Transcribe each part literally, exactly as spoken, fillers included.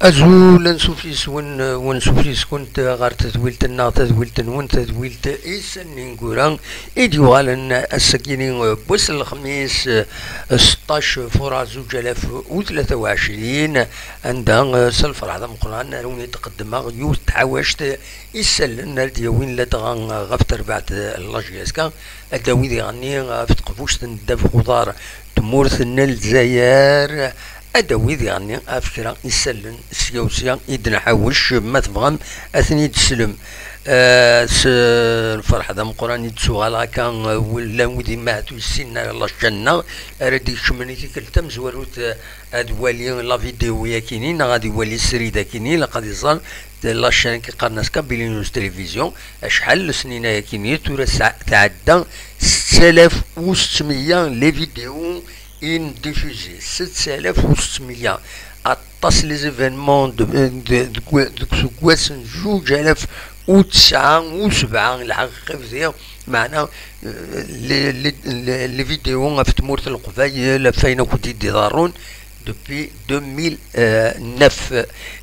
Azul, ansuf yes-wen, ansuf yes-kent ɣer tedwilt-nneɣ, tadwilt-nwen, tadwilt Isallen Ineggura, i d-yuɣalen ass-agi n wass n lexmis, seṭṭac fuṛaṛ zuǧ alaf u tlata u ɛecrin, anda, s lferḥ d ameqqran, ara wen-id-qeddmeɣ yiwet n tḥawact isallen ara d-yawin ladɣa ɣef terbaɛt n la J S K, ad d-tawi diɣenni ɣef teqbuct n ddabex uḍar n tmurt n Lezzayer, ad d-tawi diɣenni ɣef kra isallen sya u sya i d-nḥawec, ma tebɣam ad ten-id-teslem. Eh, s lferḥ d ameqqran i d-tuɣal akka, eh, llan wid i maɛtu yessinen ara la chaîne-nneɣ, ara d-ikecmen i tikkelt tamezwarut, eh, ad wali la vidéo yakini, neɣ ad iwali srid akini, ilaq ad iẓer la chaîne i qqaren-as Kabylie News Télévision, acḥal n lesnin ayakini, tura sɛ-, tɛedda setta alaf u settemya les vidéos in diffusées, setta alaf u settemya. Aṭas les événements de, de, deg, deg useggas n zuǧ alaf u tesɛa u sebɛa, lḥaqiqa bdiɣ, meɛna, eh, les, les, les, les vidéos ɣef tmurt n Leqbayel, ɣef wayen akk i d-iḍerrun, depuis deux mille neuf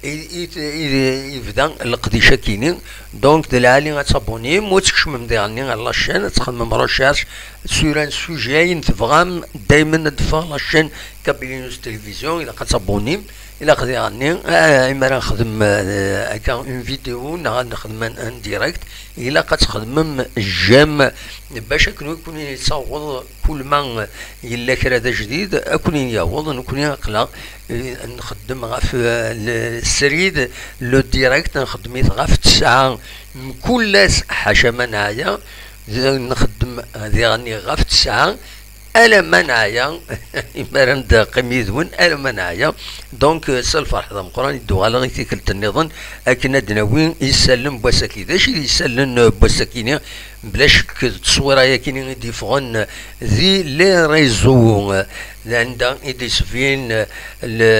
i, i, i, i yebda leqdic akini. Donc, d lɛali ad tabunim, u ad tkecmem diɣenni ɣer la chaîne, ad txedmem recherche sur un sujet ayen tebɣam, daymen ad d-teffeɣ la chaîne Kabylie News Télévision, ilaq ad tabunim, ilaq diɣenni, ah, imi ara nexdem, eh, akka une vidéo, neɣ ad nexdem un, un direct, ilaq ad txedmem j'aime, bac akken ur ken-yettaweḍ kul ma yella kra d ajdid, ad ken-yaweḍ. Nekkni aql-aɣ, eh, nxeddem ɣef, eh, le, srid, le direct, nxeddem-it ɣef ttesɛa mkul ass, ḥaca ma neɛya, d-, nxeddem diɣenni ɣef ttesɛa, alamma neɛya, imi ara neqqim yid-wen, alamma neɛya. Donc, eh, s lferḥ d ameqqran i d-uɣaleɣ i tikkelt nniḍen, akken ad d-nawi isallen n wass-agi. D acu i d isallen, eh, n wass-agi-ni? Bla ccek, d tteswira-yakini i d-yeffɣen di les réseaux, anda i d-isbin le,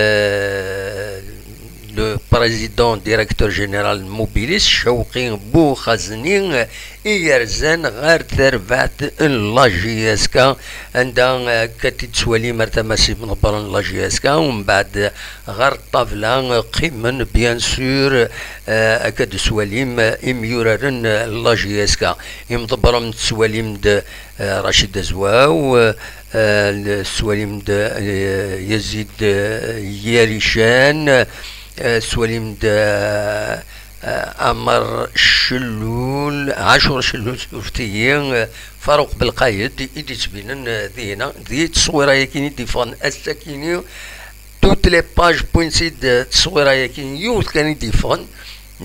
le président directeur général n Mobilis, Cawqi Buxazni, i yerzan ɣer terbaɛt n la J S K, anda, eh, akka d-tettwalim ar tama-s imḍebbren n la J S K, umbeɛd ɣer ṭṭabla, eh, qqimen, bien sûr, eh, akka d-tettwalim, eh, imyuraren, eh, n la J S K. Imḍebbren tettwalim-d, eh, Racid Azwaw, eh, eh, tettwalim-d, eh, Yazid, eh, Yarican, eh, tettwalim-d, eh, eh, Amer Cellul, Ɛacur Cellul, surfet-iyi, eh, Faruq Belqayed, i d-yettbinen, eh, dihina, di tteswira-yakini i d-yeffɣen ass-akini, toutes les pages wwin-tt-id, eh, tteswira-yakini, yiwet kan i d-yeffɣen,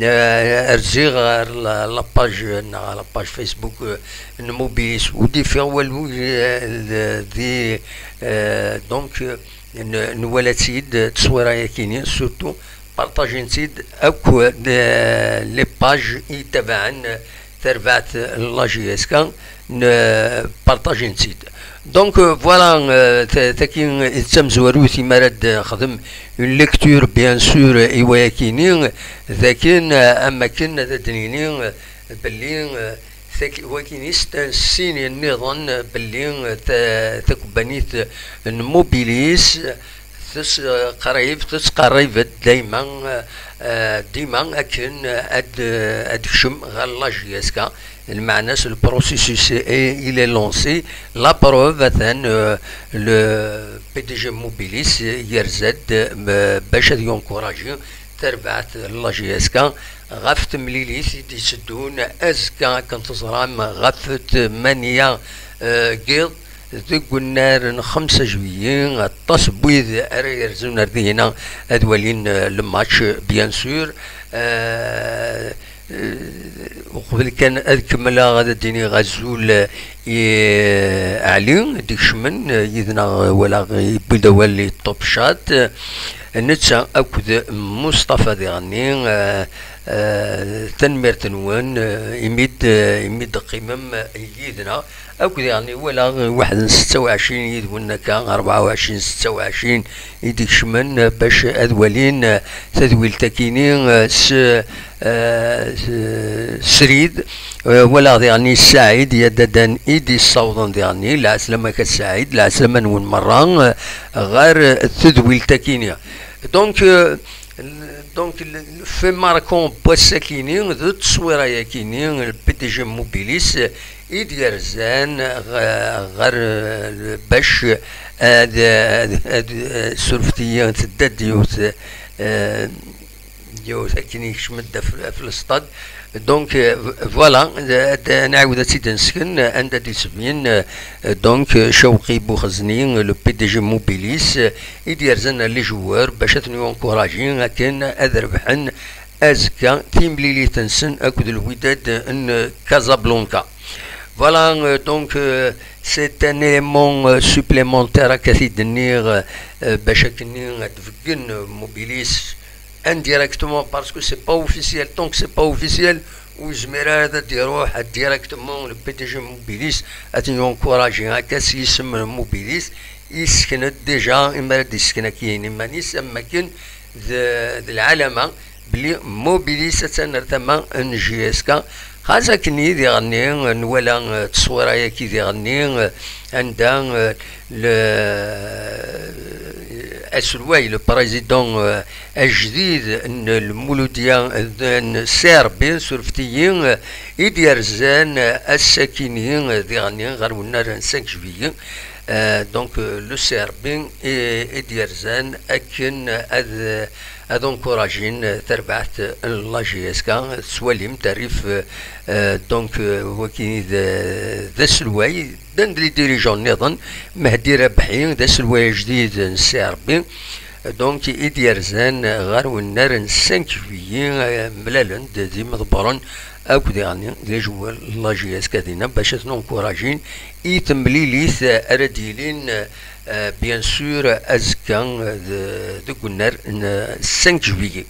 eh, rziɣ ɣer la, la page, neɣ la page Facebook, eh, n Mobilis, ur d-yeffiɣ walu, eh, d-, di, eh, donc, eh, n-, nwala-tt-id, eh, tteswira-yakini, surtout, partagen-tt-id akk, eh, les pages i itabaɛen, eh, terbaɛt n la J S K, n-, partagen-tt-id. Donc, euh, voilà, euh, ta-, tagi d tamezwarut imi ara d-nexdem une lecture, bien sûr, i wayakini, dakin, euh, am akken ad d-nini, euh, belli, euh, taki-, wagini c'est un signe nniḍen, euh, belli, euh, ta-, takebbanit n Mobilis, Tes-, qrib, tettqerrib-d dayma, eh, dima akken ad, ad tekcem ɣer la J S K. Lmeɛna-s, le processus est, il est lancé. La preuve, atan, eh, le P D G Mobilis yerza-d, eh, bac ad yunkuraji tarbaɛt n la J S K ɣef temlilit i d-itteddun azekka, akken teẓram, ɣef tmanya, eh, n yiḍ, deg unnar n xemsa juillet, aṭas n wid ara yerzun ar dihina ad walin, eh, le match, bien sûr. Eh, eh, uqbel kan ad kemmleɣ, ad d-iniɣ azul, eh, i Ɛli, d-ikecmen, eh, yid-neɣ, eh, walaɣ yewwi-d awal i Top Shot, eh, netta akked Mustafa diɣenni, eh, eh, tanemmirt-nwen, eh, imi d-, eh, imi d-teqqimem, eh, yid-neɣ. Akked diɣenni walaɣ waḥed n setta u ɛecrin yid-wen akka, rebɛa u ɛecrin, setta u ɛecrin i d-ikecmen, eh, bac ad walin, eh, tadwilt-akini, eh, s, eh, s, srid. Eh, walaɣ diɣenni Saɛid, yaddadan i d-yessawḍen diɣenni, lɛeslama-k a Saɛid, lɛeslama-nwen merra, eh, ɣer tedwilt-akini. Donc, eh, Donc, le fait marquant n wass-akini d tteswira-yakini, le P D G Mobilis i d-yerzan ɣ-, ɣer, bac ad, ad, ad surfet-iyi, tedda-d yiwet, eh, yiwet akken yekcem-d ɣef, ɣef lestad. Donc, euh, voilà, euh, ad nɛawed ad tt-id-nesken, euh, anda d-yettbin, euh, donc, euh, Cawqi Buxezni, euh, le P D G Mobilis, euh, i d-yerzan les joueurs bac ad ten-yunkuraji akken ad rebḥen azekka timlilit-nsen akked Lwidad n Casablanca. Voilà, euh, donc, euh, c'est un élément, euh, supplémentaire akka t-id-nniɣ, euh, euh, bac akken ad d-beggen, euh, Mobilis indirectement, parce que c'est pas officiel. Tant que c'est pas officiel, ur yezmir ara ad iruḥ directement le P D G Mobilis ad ten-yunkuraji akka s yisem n Mobilis. Yessken-d déjà, imi ara d-yessken akkin iman-is, am wakken d, d lɛalama belli Mobilis attan ar tama n J S K. Xas akken i diɣenni nwala, eh, tteswira-yaki diɣenni, eh, anda, eh, le, aselway, le président, euh, ajdid n Lmuludya n Serbie, surfet-iyi, euh, i d-yerzan, euh, ass-akini, euh, diɣenni ɣer wennar n cinq juillet. Euh, donc, euh, le Serbie i, i d-yerzan akken ad, ad encouragin, euh, tarbaɛt n la J S K. Tettwalim tarif, euh, euh, donc, euh, waki d, d aselway, ddan-d les dirigeants nniḍen, Mehdi Rabeḥi d aselway ajdid n Ssi Ṛebbi, donc, i d-yerzan ɣer wennar n cinq juillet, eh, mlalen-d d imḍebbren akked diɣenni les joueurs n la J S K dinna bac ad ten-encouragin i temlilit, eh, ara d-yilin, eh, bien sûr, azekka, eh, de-, deg wennar n cinq juillet.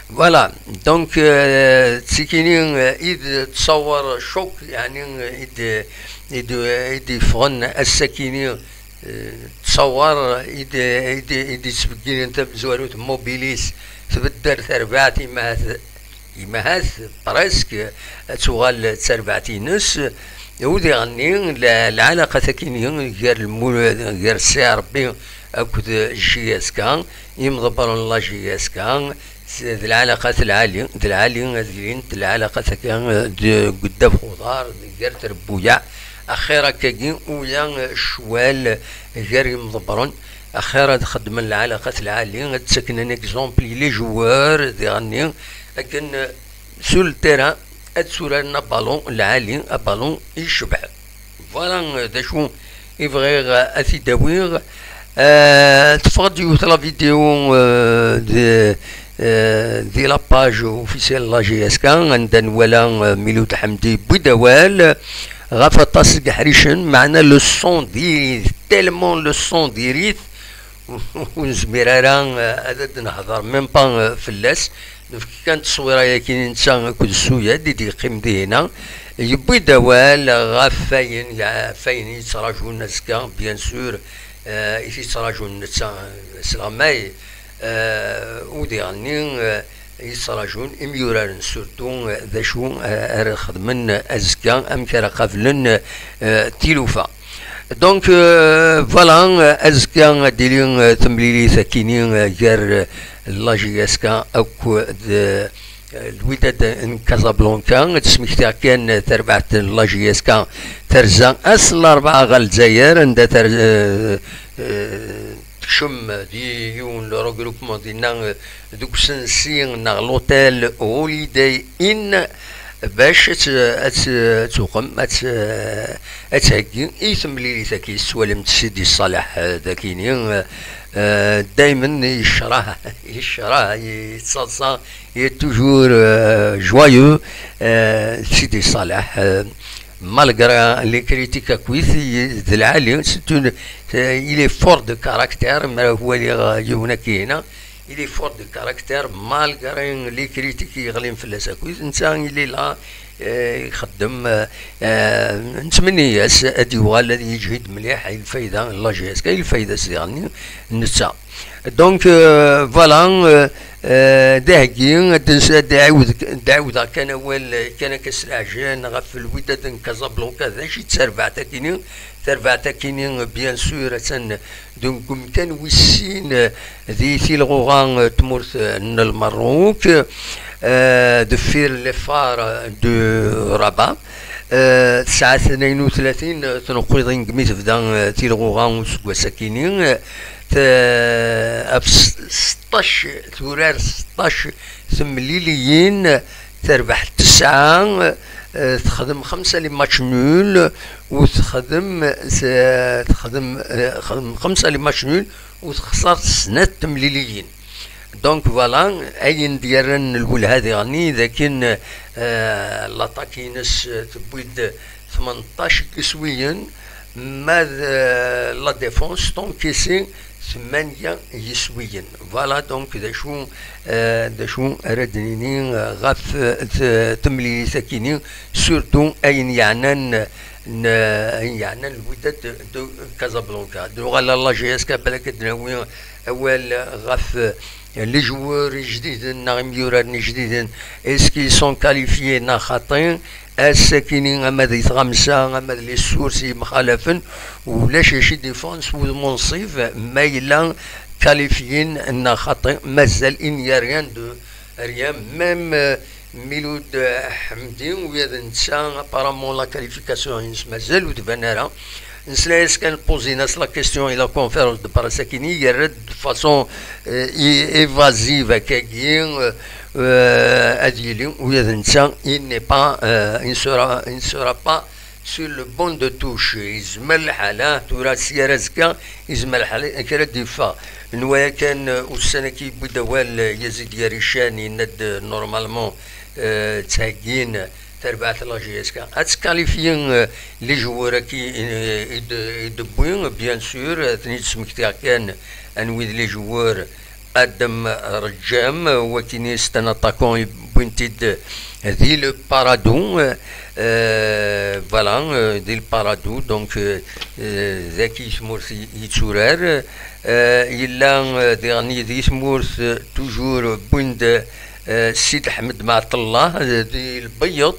Voilà, donc, euh, d tikini, euh, i d ttṣawar Cawqi, yeɛni, euh, i d, i d, i d-yeffɣen ass-akini, euh, ttṣawar i d, i d, i d-yettbegginen tamezwarut n Mobilis, tbedder terbaɛt, imahat, imahat, presque, ad tuɣal d tarbaɛt-ines. U diɣenni, la-, lɛalaqat-akini gar lmu-, gar Ssi Ṛebbi akked J S K, imḍebbren n la J S K, s-, d lɛalaqat lɛali, d lɛali ad ilint lɛalaqat akka, eh, deg ddabex uḍar, gar trebbuyaɛ, axir akkagi, ula ccwal gar imḍebbren, axir ad xeddmen lɛalaqat lɛali, ad ttaken un exemple i les joueurs, diɣenni, akken, eh, sur le terrain, ad tturaren abalun lɛali, abalun yecbeḥ. Voilà, euh, d acu i bɣiɣ, euh, ad t-id-awiɣ. Euh, teffeɣ-d yiwet la vidéo, euh, de, euh, di la page officielle la J S K, anda nwala, euh, Miloud Hamdi yewwi-d awal ɣef aṭas n yeḥricen, meɛna le son diri-t, tellement le son diri-t, ur nezmir ara, euh, ad d-nehder même pas, euh, fell-as. Nefk kan tteswira-yaki netta akked Suyad i d-yeqqim dihina. Yewwi-d awal ɣef wayen, ɣef wayen i yettrajun azekka, bien sûr, euh, i t-yettrajun netta, euh, s leɣmay, euh, u diɣenni, euh, i yettrajun imyuraren, surtout, euh, d acu, euh, ara xedmen azekka, amek ara qablen, euh, tilufa. Donc, euh, voilà, euh, azekka ad d-tili, euh, temlilit akini, euh, gar, euh, la J S K akked, euh, Lwidad n Casablanca. Ad d-smektiɣ kan, euh, tarbaɛt n la J S K terza ass n larebɛa ɣer Lezzayer, anda ter-, euh, euh, tekcem di yiwen n regroupement dinna, euh, deg usensi neɣ l'hôtel Holiday Inn, bac ad t-, ad t-, ad tuqem, ad t-, ad theggi i temlilit-agi. Tettwalim-t Sidi Ṣaleḥ, eh, dagini, eh, eh, daymen yecrah, yecrah, yettaḍsa, il est toujours, euh, joyeux, euh, Sidi Ṣaleḥ, euh, malgré les critiques akkit, i-, d lɛali, c'est une, c'est, il est fort de caractère, ma waliɣ, euh, yiwen akka hina, il est fort de caractère, malgré les critiques i yeɣlin fell-as akkit, netta, il est là, eh, ixeddem, eh, eh, nettmenni-as ad yuɣal ad yeǧhid mliḥ i lfayda n la G S K, i lfayda-s diɣen netta. Donc, euh, voilà, euh, euh, d aheggi, ad d-, ad d-ɛiwed-, ad d-ɛiwdeɣ kan awal, euh, kan akka s leɛjel ɣef lwidad n Casablanca, d acu i d tarbaɛt akini, tarbaɛt akini, bien sûr, attan deg umkan wis sin, euh, di tilɣuɣa, euh, tmurt, euh, n Lmerruk, euh, deffir les phares de Rabat. Euh, tesɛa tnayen u tlatin tneqqiḍin deg mi tebda, euh, tilɣuɣa useggas akini, euh, t-, ɣef s-, seṭṭac, turar seṭṭac temliliyin, terbeḥ tesɛa, eh, texdem xemsa les matchs nuls, u texdem, s-, texdem, eh, texdem xemsa les matchs nuls, u texṣer snat temliliyin. Donc voilà, ayen d-yerran lwelha diɣen d akken, eh, l'attaque-ines, eh, tewwi-d tmenṭac n yiswiyen, ma d, eh, la défense tencaissé tmanya yiswiyen. Voilà, donc d acu, eh, d acu ara d-nini, eh, ɣef, eh, t-, temlilit akini, surtout ayen yeɛnan, n, ayen yeɛnan lwidad de, de Casablanca. Nuɣal ɣer la G S K, balak ad d-nawi awal ɣef, eh, les joueurs ijdiden neɣ imyuraren ijdiden, est-ce qu'ils sont qualifiés neɣ xaṭi? Ass-akini, ama di tɣamsa, ama d les sources yemxalafen, ulac acu i d-ifɣen s wudem unṣib ma yella qualifiyen neɣ xaṭi. Mazal, il n'y a rien de rien. Même, euh, Miloud, euh, Hamdi, u yad netta, apparemment la qualification-ines mazal ur tban ara. Nesla-as kan, poser-as la question i la conférence de presse akini, yerra-d de façon, euh, é-, évasive akkagi, euh, euh, ad yili, u yad netta, il n'est pas, euh, il ne sera, il ne sera pas sur le banc de touche. Yezmer lḥal, ah, tura sya ar azekka, yezmer lḥal kra d-yeffeɣ. Nwa yakan, euh, ussan-agi yewwi-d awal, euh, Yazid Yarican, yenna-d, euh, normalement, euh, ttheggin tarbaɛt la G S K ad tkalifyi, euh, les joueurs-agi, euh, i d-, i d-tewwi, bien sûr, euh, ten-id-smektiɣ kan anwi d les joueurs. Adem Rǧam, wakini c'est un attaquant, wwin-t-id di le Paradou, euh, voilà, euh, di le Paradou, donc, euh, euh, daki i tmurt i, i yetturar. Euh, yella, euh, diɣen di tmurt, euh, toujours, wwin-d, euh, Sid Ḥmed Mɛeṭellah, euh, di Lbeyyeḍ.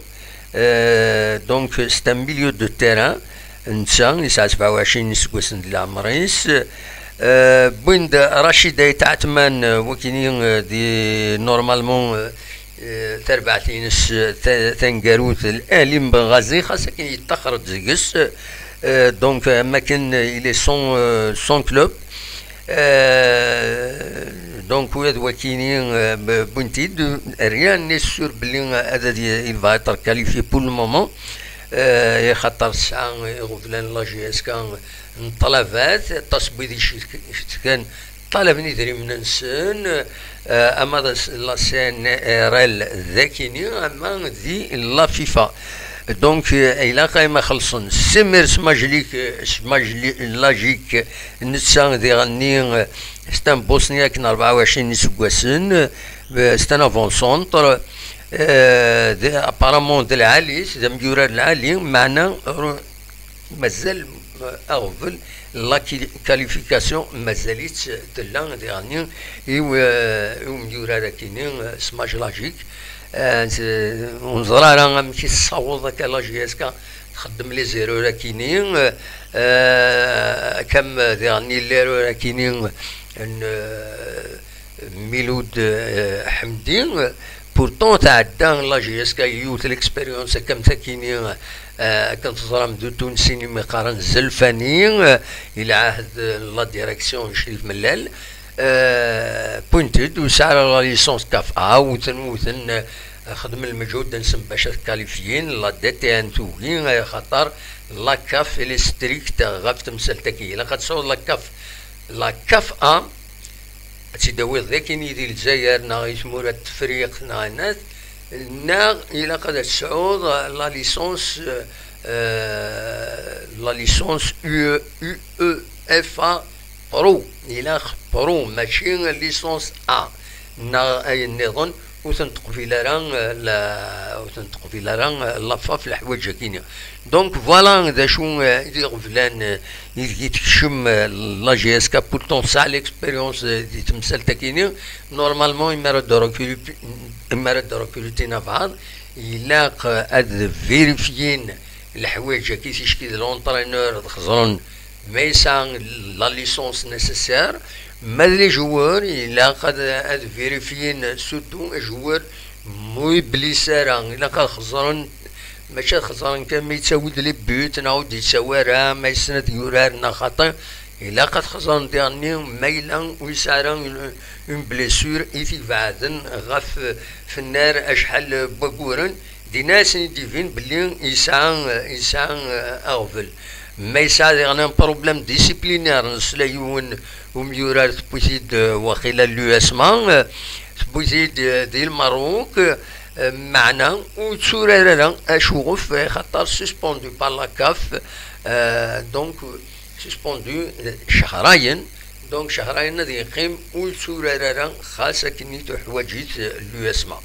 Euh, donc c'est un milieu de terrain. Netta yesɛa sebɛa u ɛecrin iseggasen di leɛmer-is. Euh, wwin-d Rachid Ayt Ɛetman, euh, wakini, euh, di, normalement, euh, euh, tarbaɛt-ines, euh, ta-, taneggarut, L'Ahli n Benghazi, xas akken yettaxer-d deg-s. Euh, donc, euh, am akken, euh, il est sans, euh, sans club. Euh, donc, ula d wakini, euh, b-, wwin-t-id, rien n'est sûr belli, euh, ad, ad y-, il va être qualifié pour le moment. Euh, axaṭer tesɛa iɣeblan la G S K n ṭṭlabat, aṭas n wid icetk-, icetkan ṭṭalaben idrimen-nsen, euh, ama d as-, la C N R L d akini, ama di la FIFA. Donc, euh, ilaq ay ma xellṣen. Simir Smajlik, euh, Smajli-, Lajik, netta diɣenni, euh, c'est un Bosniak n rebɛa u ɛecrin iseggasen, euh, c'est un avant-centre, euh, d-, apparemment d lɛali, d amyurar lɛali, meɛna ru-, mazal, euh, aɣbel, la qui-, qualification mazal-itt tella diɣenni i w-, i umyurar akini, euh, Smaj Lajik. Euh, ur neẓri ara amek i tessaweḍ akka la G S K txeddem les erreurs akini, euh, euh, comme diɣenni l'erreur akini n, euh, Miloud, euh, Ḥemdi. Pourtant tɛedda la G S K yiwet l'expérience akka am takini, euh, akken teẓram d utunsin imi qqaren Zelfani, euh, i lɛahd n la direction n Crif Mellal. Euh, wwin-t-id, ur yesɛi ara la licence CAF A, wten, wten, euh, xedmen lmeǧhud-nsen bac ad kalifyin, la D T N tugi, axaṭer la CAF elle est stricte ɣef temsalt-agi. Ilaq ad tesɛuḍ la CAF, la CAF A, ad tt-id-tawiḍ d akini di Lezzayer neɣ i tmura n Tefriqt neɣ anat, neɣ ilaq ad tesɛuḍ la licence, euh, la licence U E, UEFA Pro, ilaq Pro, mačči licence A, neɣ ayen nniḍen, ur ten-teqbil ara, eh, la, ur ten-teqbil ara, eh, la FAF leḥwayeǧ-agi-nni. Donc, voilà d acu, eh, i d iɣeblan, eh, ideg i tekcem, eh, la J S K, pourtant tesɛa l'expérience, eh, di temsalt-agi-nni. Normalement, imi ara d-recruti-, imi ara d-recrutin abɛaḍ, ilaq, eh, ad vérifyin leḥwayeǧ-agi, ticki d l'entraîneur ad xeẓren ma yesɛa la licence nécessaire, ma d les joueurs, ilaq ad, ad vérifyin surtout les joueurs, mu yeblis ara, ilaq ad xeẓren, mačči ad xeẓren kan ma yettawi-d les buts neɣ ur d-yettawi ara, ma yessen ad yurar neɣ xaṭi, ilaq ad xeẓren diɣenni ma yella ur yesɛi ara une, une blessure i t-ibeɛden ɣef fennar acḥal n wagguren. Dinna asen i d-ibin belli yesɛa, yesɛa, eh, aɣbel. Ma yesɛa diɣen un problème disciplinaire, nesla yiwen umyurar tewwi-t-id, eh, waqila l'U S M A, eh, tewwi-t-id, eh, di Lmerruk, eh, meɛna ur yetturar ara, acuɣef, eh, xaṭer suspendu par la CAF, eh, donc, suspendu, eh, cehrayen, donc cehrayen ad yeqqim ur yetturar ara, xas akken i tuḥwaǧ-it, eh, l'U S M A.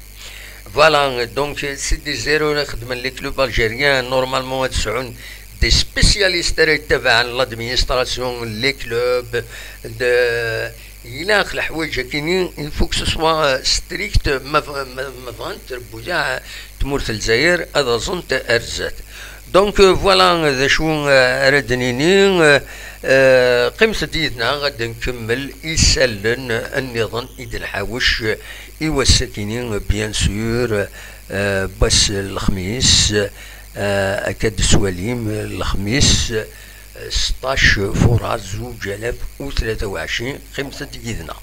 Voilà, donc, c'est des erreurs i xeddmen les clubs algériens, normalement ad sɛun des spécialistes ara yettabaɛen l'administration, les clubs, de, ilaq leḥwayeǧ-agi-nni, il faut que ce soit, euh, strict, ma, ma, ma bɣant trebbuyaɛ tmurt n Lezzayer ad aẓent ar zdat. Donc, euh, voilà d acu, euh, ara d-nini, euh, euh, qqimet-d yid-neɣ ad nkemmel isallen nniḍen i d-nḥawec, euh, i wass-agi-nni, euh, bien sûr, euh, wass n lexmis, euh, akka d-tettwalim, lexmis, euh, seṭṭac fuṛar zuǧ alaf u tlata u ɛecrin, qqimet-d yid-neɣ.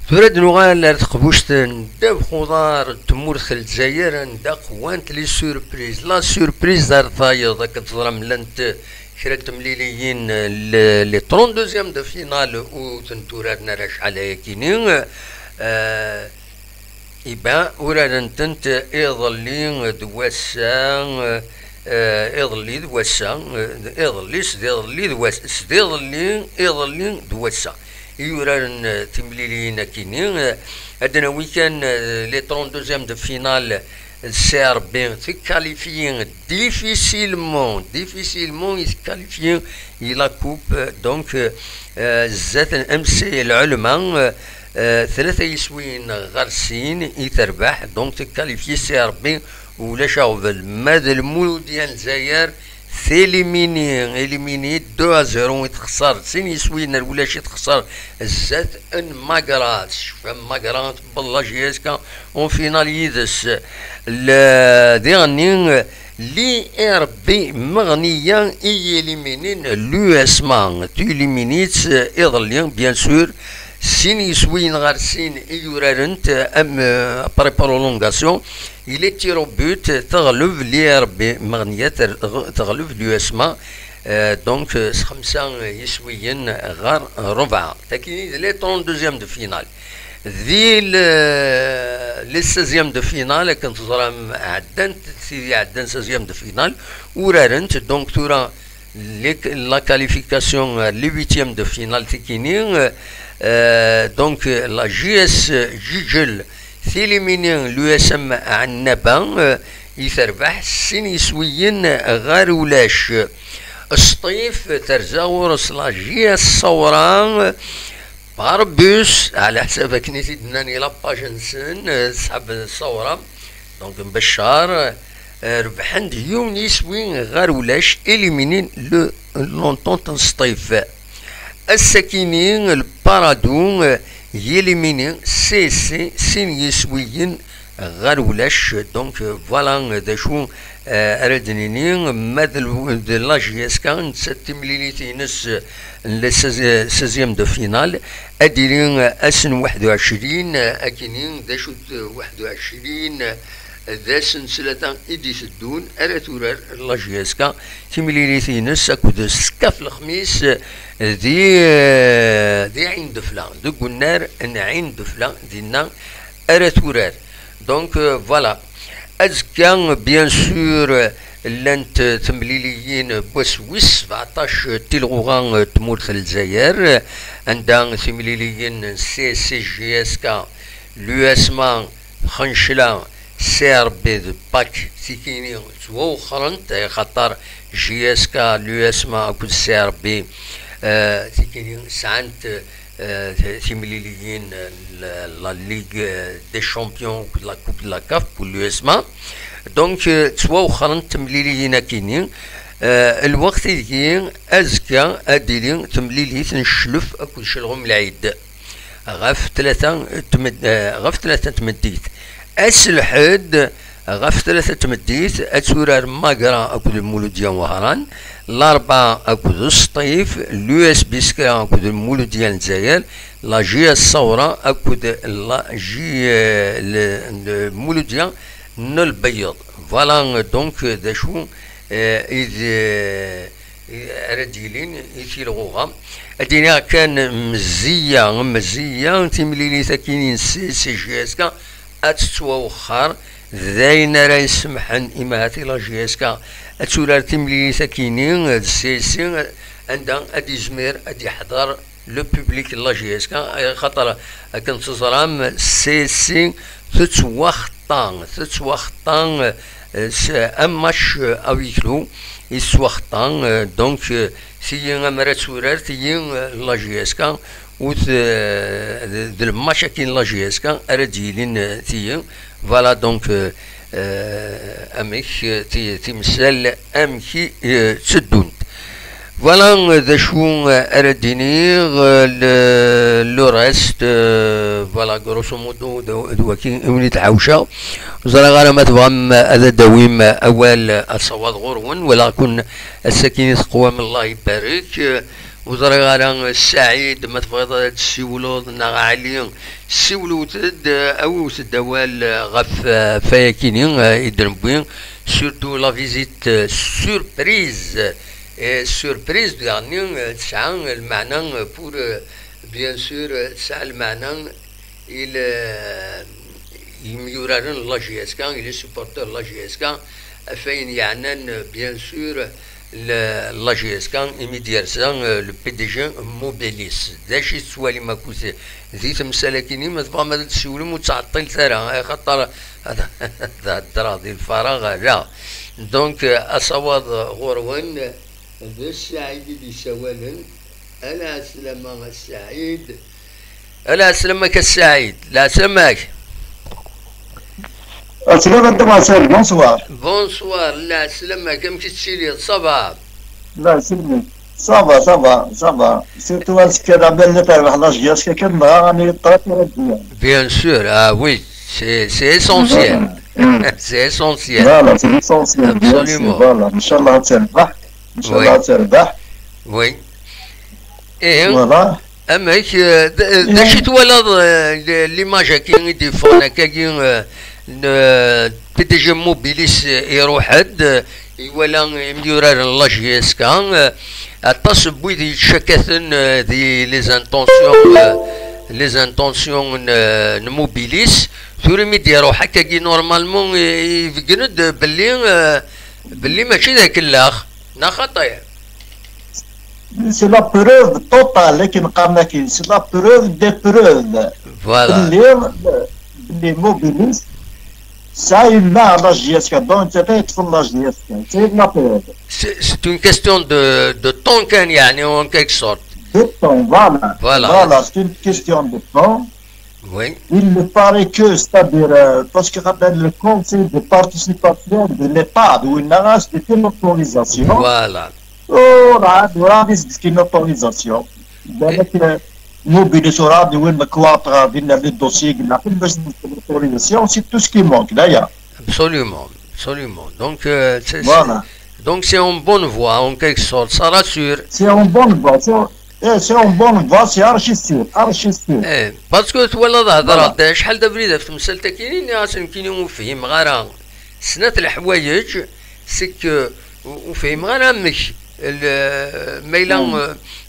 Tura ad nuɣal ar teqbuct n ddabex uḍar n tmurt n Lezzayer, anda qwant les surprises. La surprise ar tayeḍ, akken teẓram, llant kra n temliliyin, le, les trente-deuxièmes de finale ur tent-uraren ara acḥal ayakini. Euh, Iban, uraren-tent iḍelli d wass-a, eh, iḍelli d wass-a, eh, iḍelli s d iḍelli d wass-, s d iḍelli, iḍelli d wass-a. I uraren, eh, timliliyin akini, eh, ad d-nawi kan, eh, les trente-deuxièmes de finale, C R B, tekkalifyi difficilement, difficilement i tekkalifyi i la coupe, donc, euh, zdat n M C Lɛulma, euh, tlata yiswiyen ɣer sin i terbeḥ, donc tekkalifyi C R B, ulac aɣbel. Ma d Lmuludya n Lezzayer, télimini, élimini deux à zéro i texṣer, sin yiswiyen ar ulac i texṣer zdat n Magra, tecfa Magra, tewweḍ la J S K en finale yid-s. Le, diɣenni, l'I R B Meɣniya i yéliminin l'U S M A. Télimini-tt iḍelli, bien sûr, sin yiswiyen ɣer sin i urarent, am, euh, après prolongation, i les tirs au but, teɣleb l'I R B Meɣniya, ter-, teɣleb l'U S M A, euh, donc, euh, s xemsa yiswiyen ɣer rebɛa. Tagi d les trente-deuxièmes de finale. Di le, les seizièmes de finale, akken teẓram, ɛeddant, tid iɛeddan seizièmes de finale, urarent, donc tura, les, la qualification, euh, les huitièmes de finale, tikini, euh, euh, donc, euh, la J S Jijel télimini l'U S M Ɛennaba, euh, i terbeḥ sin yiswiyen ɣer ulac. Sṭif terza ɣur-s la J S Ṣawra, Parbus, ɛla ḥsab akken i t-id-nnan i la page-nsen, eh, ṣṣḥab n Ṣawra, donc Beccar, eh, rebḥen-d yiwen yiswi ɣer ulac, éliminin le, l'entente n Sṭif. Ass-akini, le Paradou, eh, yélimini C C, sin yiswiyen ɣer ulac. Donc, euh, voilà, euh, d acu, euh, ara d-nini, ma d l-, d la J S K, nettat timlilit-ines, euh, n les seize, seizième de finale, ad d-tili, euh, ass n waḥed u ɛecrin, euh, akini, d acu d, euh, waḥed u ɛecrin, euh, d ass n ttlata i d-iteddun ara turar la J S K timlilit-ines akked Skaf Lexmis di, di Ɛin Dufla, deg unnar n Ɛin Dufla, dinna ara turar. Donc, euh, voilà. Azekka, bien sûr, llant temliliyin n wass wis sebɛeṭṭac n tilɣuɣa n tmurt n Lezzayer, anda timliliyin n C S C J S K, l'U S M A, Xencla, C R B d Pak, tikini ttwawexxrent, axaṭer J S K, l'U S M A akked C R B, euh, tikini sɛant, euh, timliliyin, euh, la, la Ligue, euh, des Champions akked la Coupe de la CAF pour l'U S M A. Donc, euh, ttwawexxrent temliliyin akini. Euh, lweqt ideg azekka ad d-tili temlilit n Cclef akked Celɣum Lɛid ɣef tlata n tmed-, eh, ɣef tlata n tmeddit. Ass Lḥedd, ɣef tlata n tmeddit, ad turar Magra akked Lmuludya n Wehran, Larebɛa akked Sṭif, l'U S B Skra akked Lmuludya n Lezzayer, la J S Ṣawra akked la J, eh, le, le Lmuludya n Lbeyyeḍ. Voilà, donc, d acu, eh, i d, eh, ara d-yilin i tilɣuɣa. Ad d-iniɣ kan mezziya, mezziya timlilit akkin n C S C J S K ad tettwawexxer. D ayen ara yessemḥen i mahat i la J S K ad turar timlilit akkin d C S C, anda ad yezmir ad yeḥḍer le public n la J S K, eh, xaṭer akken teẓram, C S C tettwaxeṭṭa, tettwaxeṭṭa, eh, s, un match, eh, à huis clos, yettwaxeṭṭa, eh, donc, eh, tigi amer ad turar, tigi, eh, la J S K, ur t-, eh, d, d le match akkin la J S K ara d-yilin, eh, tigi. Voilà, donc, euh, euh, amek, euh, ti-, timsal amek i, euh, tteddunt. Voilà, euh, d acu, euh, ara d-iniɣ, euh, le, le reste, euh, voilà, grosso modo, d, d waki i wen-id-ḥawceɣ. Ur ẓriɣ ara ma tebɣam ad d-tawim awal, euh, asawaḍ ɣur-wen, walaɣ-ken ass-akini teqwam, Allah ibarek. Euh, Ur ẓriɣ ara, Saɛid, ma tebɣiḍ ad d-tessiwleḍ, neɣ Ɛli, ssiwlet-d, awiwet-d awal ɣef, ɣef wayakini i d-newwi, surtout la visite surprise. Et surprise daɣen tesɛa lmeɛna pour, bien sûr, tesɛa lmeɛna i le, imyuraren n la J S K, i les supporters n la J S K, ɣef wayen yeɛnan, bien sûr, le, la J S K, imi d-yersa, euh, le P D G Mobilis. D acu i tettwalim akk di temsal-akini? Ma tebɣam ad d-tessiwlem, ur ttɛeṭṭilet ara, axaṭer ad, ad heddreɣ di lfaraɣ, ala. Donc, euh, asawaḍ ɣur-wen, d Saɛid i d-yessawalen. Ala ɛeslama a Saɛid. Ala ɛeslama-k a Saɛid. Lɛeslama-k. Ɛeslama-k a Marcel, bonsoir. Bonsoir, lɛeslama-k, amek i tettiliḍ, ça va? Lɛeslama-k. Ça va, ça va, ça va. Surtout azekka d amal la terbeḥ la J S K kan, dɣa rani très, très bien. Bien sûr, ah oui, c'est, c'est essentiel. C'est essentiel. Voilà, c'est essentiel, bien sûr. Absolument. Voilà, Inch'Allah ad terbeḥ. Inch'Allah ad terbeḥ. Oui. Ihi, voilà. Amek, euh, d, d acu i twalaḍ, euh, l-, l'image-agi i d-yeffɣen akkagi, euh, n, euh, P D G Mobilis, euh, iruḥ-d, euh, iwala imyuraren n la J S K, euh, aṭas n wid yettcakaten, euh, di les intentions, euh, les intentions n, euh, n Mobilis. Tura mi d-iruḥ akkagi, normalement, i-, ibeggen-d belli, euh, belli mačči d akellax, neɣ xaṭi? C'est la preuve totale, akken qqaren akkin, c'est la preuve des preuves. Voilà. Belli, belli Mobilis, ça, il a la J S K, donc c'est pas la J S K, c'est la preuve. C'est, c'est une question de, de temps, kan, يعني, en quelque sorte. De temps, voilà. Voilà. Voilà, c'est une question de temps. Oui. Il me paraît que, c'est-à-dire, euh, parce que le conseil de participation de l'EHPAD, où il a acheté l'autorisation. Voilà. Oh, là, là, c'est une autorisation. Donc, euh, Mobilis aura de, oui, mais quoi, à travers le dossier, il a fait l'autorisation, c'est tout ce qui manque, d'ailleurs. Absolument, absolument. Donc, euh, c'est, voilà. C'est, donc, c'est en bonne voie, en quelque sorte, ça rassure. C'est en bonne voie, c'est en, Eh, c'est en bonne voie, c'est archi sûr, archi sûr. Eh, parce que twalaḍ, hedreɣ-d acḥal d abrid ɣef temsalt-agi, nniɣ-as nekkini ur fhimeɣ ara snat leḥwayeǧ, c'est que ur fhimeɣ ara amek, ma yella,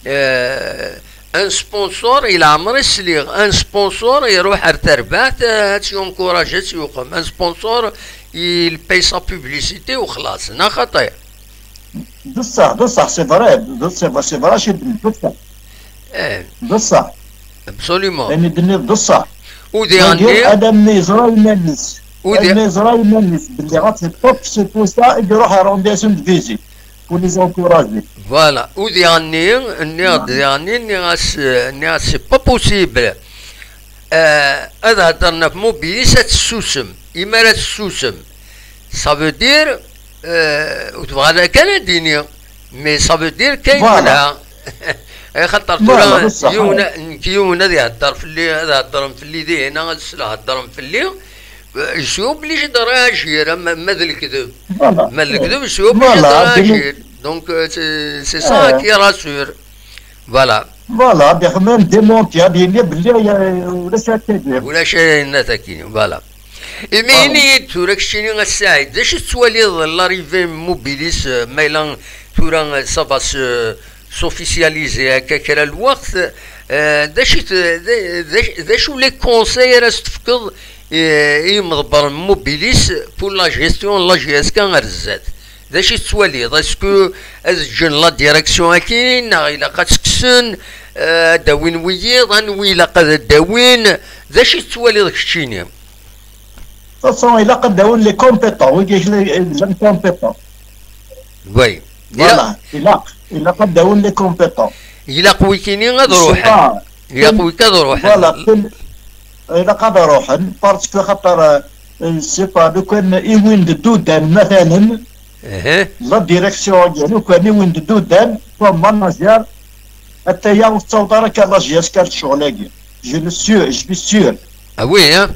euh, un sponsor, i leɛmer i sliɣ, un sponsor iruḥ ar terbaɛt, euh, ad tt-yunkuraǧ, ad tt-yuqem. Un sponsor, il paye sa publicité u xlaṣ, neɣ xaṭi? D ṣṣeḥ, d ṣṣeḥ, c'est vrai, d ṣṣeḥ, c'est vrai, c'est vrai, d ṣṣeḥ. Eh. D ṣṣeḥ. Absolument. Ayen i d-tenniḍ d ṣṣeḥ. U diɣen-nni, alammi yeẓra iman-is, alammi yeẓra iman-is belli ad teṭṭef, c'est pour ça i iruḥ rendre-asen visite, pour les encourager. Voilà. U diɣen-nni, nniɣ-d diɣen-nni, nniɣ-as, nniɣ-as, c'est pas possible. Euh, ad heddren ɣef Mobilis, ad tessusem. Imi ara tessusem, ça veut dire, euh, ur tebɣa ara kan ad d-tini, mais ça veut dire qu'elle est là. Axaṭer tura yiwen, nekk yiwen ad ihedder fell-i, ad heddren fell-i dihin, ad s-heddren fell-i, euh, je suis obligé de réagir, ma, ma d lekdeb. Ma d lekdeb, je suis obligé de réagir. Donc, euh, c'est, c'est ça qui rassure. Voilà. Voilà, ad ixemmem démenti, ad yini belli, euh, ulac akka. Ulac ayen n takini, voilà. Imi, voilà, ini-yi-d tura keččini a Saɛid, d acu tettwaliḍ l'arrivée n Mobilis, euh, ma yella tura, euh, ça va se, s'officialiser akka kra n lweqt, euh, d acu t-, d, d, d acu les conseils ara s-tefkeḍ, euh, i yimḍebbren n Mobilis pour la gestion n la J S K ar zdat? D acu i tettwaliḍ? Est-ce que ad ǧǧen la direction akkin, neɣ ilaq ad tt-kksen, eh, ad d-awin wiyiḍ, anwi ilaq ad d-awin? D acu i tettwaliḍ keččini? De toute façon, ilaq ad d-awin les compétents, wigi les, les compétents. Oui. Voilà, ilaq, ilaq ad d-awin les compétents. Ilaq wikini ad ruḥen. Ilaq wiki ad ruḥen. Voilà, ilaq ad ruḥen, parce que xaṭer, euh, je sais pas, lukan i win d dudan, matalan, la direction, lukan i win d dudan, comme manager, ataya ur tettaweḍ ara kan la J S K ar ccɣel-agi. Je le suis, je suis sûr. Ah oui, hein?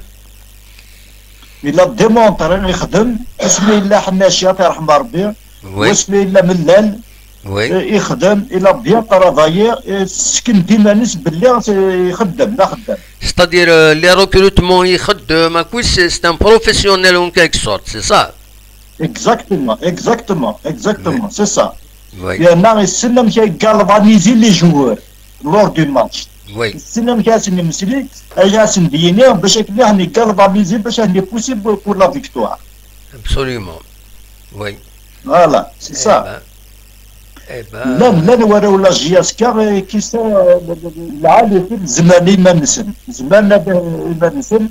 Il a démontré, ixdem, asmi yella Ḥnaci, ad t-yerḥem Rebbi, oui, wasmi yella Mellal, oui, euh, ixdem, il a bien travaillé, euh, tesken-d iman-is belli, euh, ixeddem, d axeddam. C'est-à-dire, euh, les recrutements ixeddem, akkit, c'est, c'est un professionnel en quelque sorte, c'est ça? Exactement, exactement, exactement, oui, c'est ça. Oui. Yerna yessen amek ay galvaniser les joueurs lors du match. Oui. Yessen amek ad asen-yemmeslay, ay asen-d-yini bac akken ad asen-galvaniser, bac ad asen-pousser pour, pour la victoire. Absolument. Oui. Voilà, c'est ça. Eh ben, eh ben. Llan, llan warraw la J S K, eh, qui sont, eh, lɛali, zemren iman-nsen. Zemren ad, iman-nsen.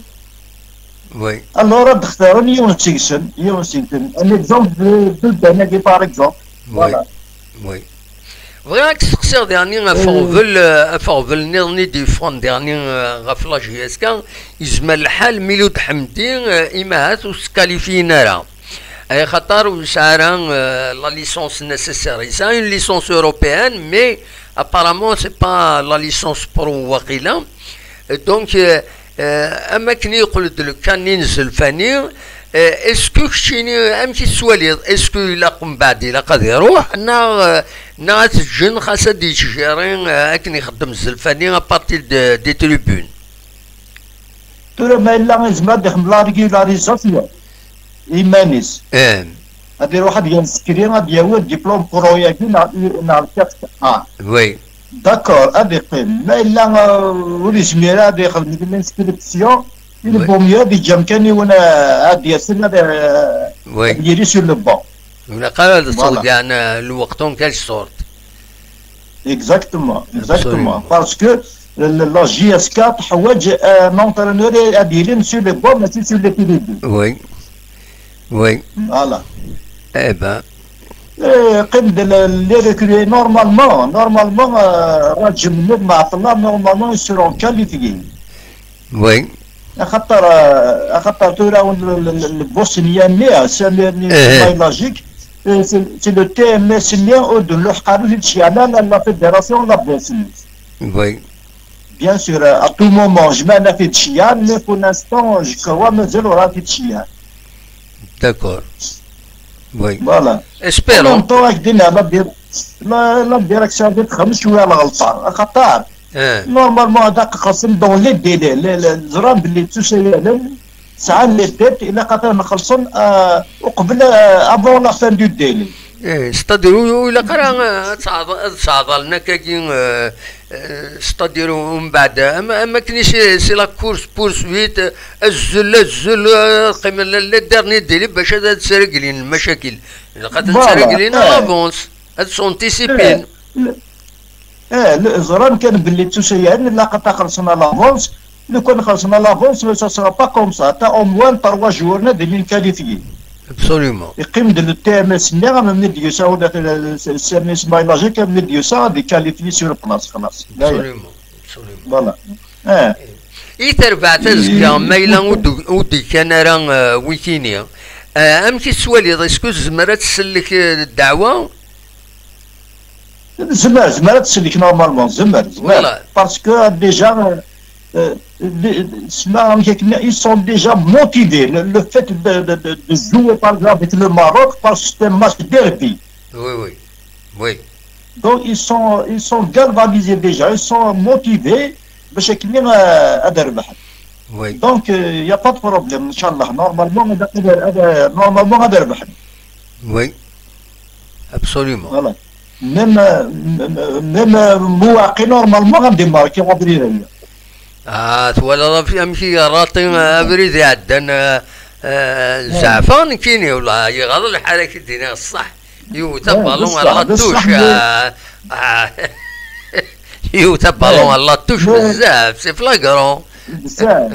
Oui. Alors, ad xtaren yiwen seg-sen, yiwen seg-sen. Un exemple de, de Danagi, par exemple. Oui. Voilà. Oui. Bɣiɣ ad k-steqsiɣ diɣenni ɣef, euh, uɣbel, euh, ɣef uɣbel nniḍen i d-yeffɣen diɣenni, euh, ɣef la J S K, yezmer lḥal Miloud Ḥemdi, euh, imahat ur s-kalifiyin ara. Ay xaṭer ur yesɛi ara, euh, la licence nécessaire. Yesɛa une licence européenne, mais apparemment c'est pas la licence pro waqila. Donc, euh, euh, am akken yeqqel-d le cas-nni n Zelfani, euh, est-ce que keččini, amek i tettwaliḍ? Est-ce que ilaq mbeɛd, ilaq ad iruḥ, neɣ, euh, neɣ ad t-ǧǧen xas ad yettjiri, euh, akken ixeddem Zelfani à partir de, des tribunes? Tura ma yella yezmer ad ixdem la régularisation i iman-is. Eh. Ad iruḥ ad yanscrit, ad yawi diplôme pro-agi neɣ, neɣ quatre A. Oui. D'accord, ad iqqim. Ma yella, euh, ur yezmir ad ixdem l'inscription, il vaut mieux ad yeǧǧ amkan i win, euh, ad yasen, ad, euh, ad yili sur le banc. Ur ilaq ara ad tḍeyyeɛ, euh, lweqt en quelque sorte. Exactement, exactement. Absolument. Parce que la, la J S K teḥwaǧ, euh, un entraîneur ad yilin sur le banc, mačči sur les tribunes. Oui. Oui. Voilà. Eh ben. Eh, qqim-d le, les recrues, normalement, normalement, euh, Raǧ Mennad Maɛṭella, normalement, ils seront qualifiés. Oui. Axaṭer, euh, axaṭer tura le, le, le, le Bosnien-nni, Samir-nni, eh, c'est pas logique. Euh, c'est, c'est le T M S-nni ur d-nluḥeq ara di tceyyaɛ, la, la, la fédération, la Bosnie. Oui. Bien sûr, euh, à tout moment, zemren ad t-id-ceyyɛen, mais pour l'instant, je crois, mazal ur t-id-ceyyɛen. D'accord. Oui. Voilà. Espérons. En même temps, ak d-iniɣ la dir-, la, la direction di txemmem cwiya lɣelṭa, axaṭer normalement ad xellṣen dans les délais, le, le, ẓran belli ttusayalen sɛan les dettes, ilaq ad ten-xellṣen, euh, uqbel, euh, avant la fin du délai. Eh, c'est-à-dire, ur, ur ilaq ara, eh, ad tɛeḍ-, ad sɛeḍalen akkagi, eh, eh, c'est-à-dire, umbeɛd, am, am akken i c'est, c'est la course poursuite, eh, azzel, azzel, eh, qqimen le, le dernier délai bac ad, ad ttreglin lmacakil. Ilaq ad ttreglin à l'avance, ad s'anticipin. Eh, le, ẓran kan belli ttusayalen, ilaq ad xellṣen à l'avance. Lukan xellṣen à l'avance, ça sera pas comme ça. T'as au moins trois jours, là, de qualifier. Absolument. Yeqqim-d le T M S-nni, am mi d-yusa ula d, s-, s-, Sami Ismail Lajic, am mi d-yusa ad qualifier sur place, xlaṣ. Absolument, absolument. Voilà. Eh. I terbaɛt azekka, ma yella ur d-, ur d-ikkan ara, eh, wikini, eh, amek i tettwaliḍ? Est-ce que tezmer ad tsellek, eh, ddeɛwa? Zemer, zemer ad tsellek normalement, zemer, zemer. Voilà. Parce que déjà, euh, euh, de, de, sma-, ils sont déjà motivés. Le, le fait de, de, de, de jouer, par exemple, avec le Maroc, parce que c'est un match derby. Oui, oui. Oui. Donc, ils sont, ils sont galvanisés déjà, ils sont motivés. Bac akken, euh, ad rebḥen. Oui. Donc, euh, y a pas de problème, Inch'Allah. Normalement, ad, ad, ad, normalement, ad rebḥen. Oui. Absolument. Voilà. Même, euh, même, euh, Mouaki, normalement, ad immarki abrid-agi. Ah, twalaḍ amek, amek i yerraṭi, euh, abrid iɛeddan, euh, euh, zeɛfeɣ nekkini, wala, iɣaḍ lḥal, ad k-d-iniɣ ṣṣeḥ. Yewwet abalun ɣer la touche, ah, ah. Yewwet abalun ɣer la touche bezzaf, c'est flagrant. Bezzaf.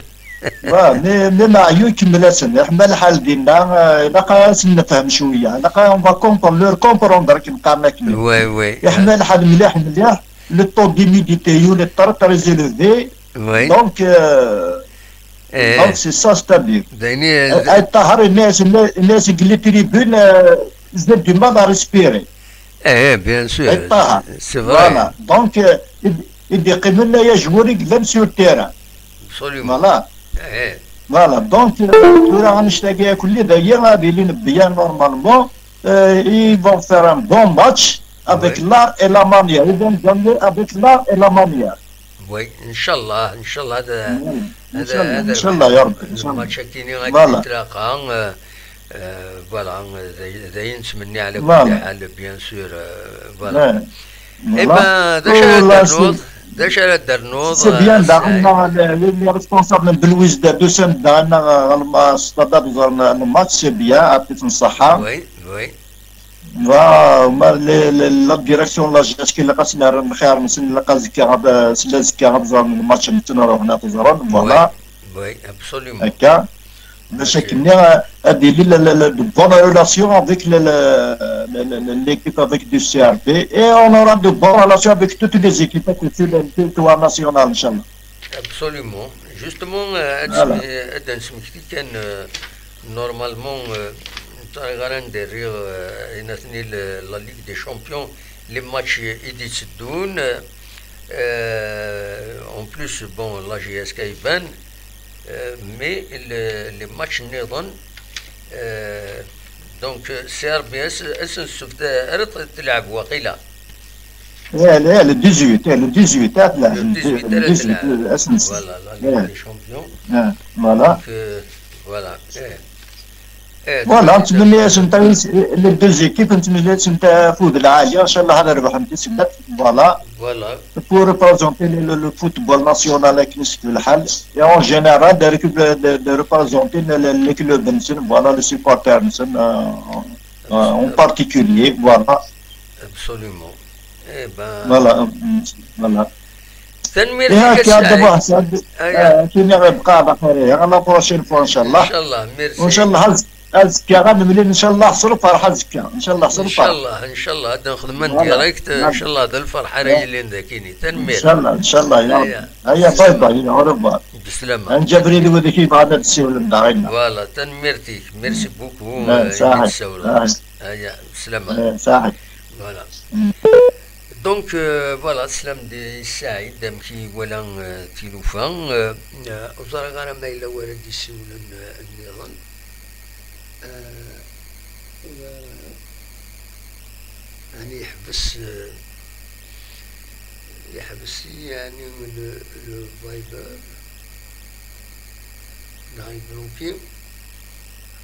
Wa, mais, mais Mario ikemmel-asen, iḥma lḥal dinna, eh, ilaq ad sen-nefhem cwiya, ilaq on va comprendre, leur comprendre, akken qqaren akken. Oui, oui. Iḥma lḥal mliḥ, mliḥ, le taux d'humidité, il est très, très élevé. Oui. Donc, euh, donc c'est ça, c'est-à-dire. Ay Ṭaher, il est, il est, il est les tribunes, euh, ils ont du mal à respirer. Eh, bien sûr. Ay Ṭaher. C'est vrai. Voilà. Donc, euh, il, il est comme un joueur, il vient sur le terrain. Absolument. Voilà. Eh. Voilà. Donc, euh, tura annect-agi akk-nni d aya ad ilin bien normalement. Euh, ils vont faire un bon match avec l'art et la manière. Ils vont gagner avec l'art et la manière. Oui, Inch'Allah, Inch'Allah, ad, ad, Inch'Allah, ad, Inch'Allah, ya Rabbi, Inch'Allah. Lmatch-agi ad yettlaqa, euh, euh, voilà, d, d ayen nettmenni ɛla kulli ḥal, bien sûr, euh, voilà. Eh ben, d acu ara d-ternuḍ? D acu ara d-ternuḍ? C'est bien, euh, daɣen, les, les responsables n Belwiz d Dusan, daɣen, euh, s ṭṭaḍa ad ẓren lmatch, c'est bien, ɛṭit-ten ṣṣeḥḥa. Oui, oui. Wa, ma le, le, la direction n la J S K, ilaq ad sen-rren lxir-nsen, ilaq azekka ad, sella azekka ad ẓren lmatch-nsen, ruḥen ad t-ẓren, voilà. Oui, oui, absolument. Akka. Bac akken ad yili la, la, la, de bonnes relations avec le, le, le, le, le, l'équipe avec du C R B, et on aura de bonnes relations avec toutes les équipes, avec toutes les, toutes les nationales, Inch'Allah. Absolument. Justement, euh, ad, voilà, ad d-nesmekti kan, euh, normalement, euh, ur ẓriɣ ara anda rriɣ, euh, ayen atni le, la Ligue des Champions, les matchs i d-itteddun, euh, en plus, bon, la J S K iban, euh, mais le, les matchs nniḍen, euh, donc, euh, C R B S, ass n ssebt ara t-, telɛeb waqila. Eh, le, le dix-huit, eh, le dix-huit, ah, le dix-huit, le dix-huit, eh, ass-nsen. Voilà, la Ligue des Champions. Eh, voilà. Donc, euh, voilà. Eh. Eh, voilà, nettmenni-asen les deux équipes, nettmenni-asen afud lɛali, inchallah ad rebḥen tisellat, voilà. Voilà. Pour représenter le, le, le football national akken i s-yefka lḥal. Et en général, de, de, de représenter le, le, les clubs-nsen, voilà, les supporters-nsen, euh, euh, en particulier, voilà. Absolument. Eh ben, voilà, euh, voilà. Tanemmirt-ik a Saɛid. Aya. Kini ɣer bqa ala xir, à la prochaine fois, inchallah. Inchallah, merci. Inchallah, az-, azekka ad nemlil, inchallah, s lferḥ azekka. Inchallah, s lferḥ. Inchallah, inchallah, ad nexdem en direct, inchallah, d lferḥ ara yilin dagini. Tanemmirt. Inchallah, inchallah, ya Rabbi. Aya, bye bye, au revoir. Bislama. Ad nǧaw abrid i wid i yebɣan ad d-ssiwlen daɣen. Voilà, tanemmirt-ik. Merci beaucoup, euh, i d-tsawleḍ. Aya, bislama. Saḥit. Voilà. Donc, euh, voilà, teslam-d i Saɛid, amek i iwala, euh, tilufa. Euh, euh, ur ẓriɣ ara ma yella wara d-yessiwlen, euh, nniḍen. Euh, Ɛni yeḥbes, eh, yeḥbes-iyi, ɛni, le, le Viber neɣ yebluki?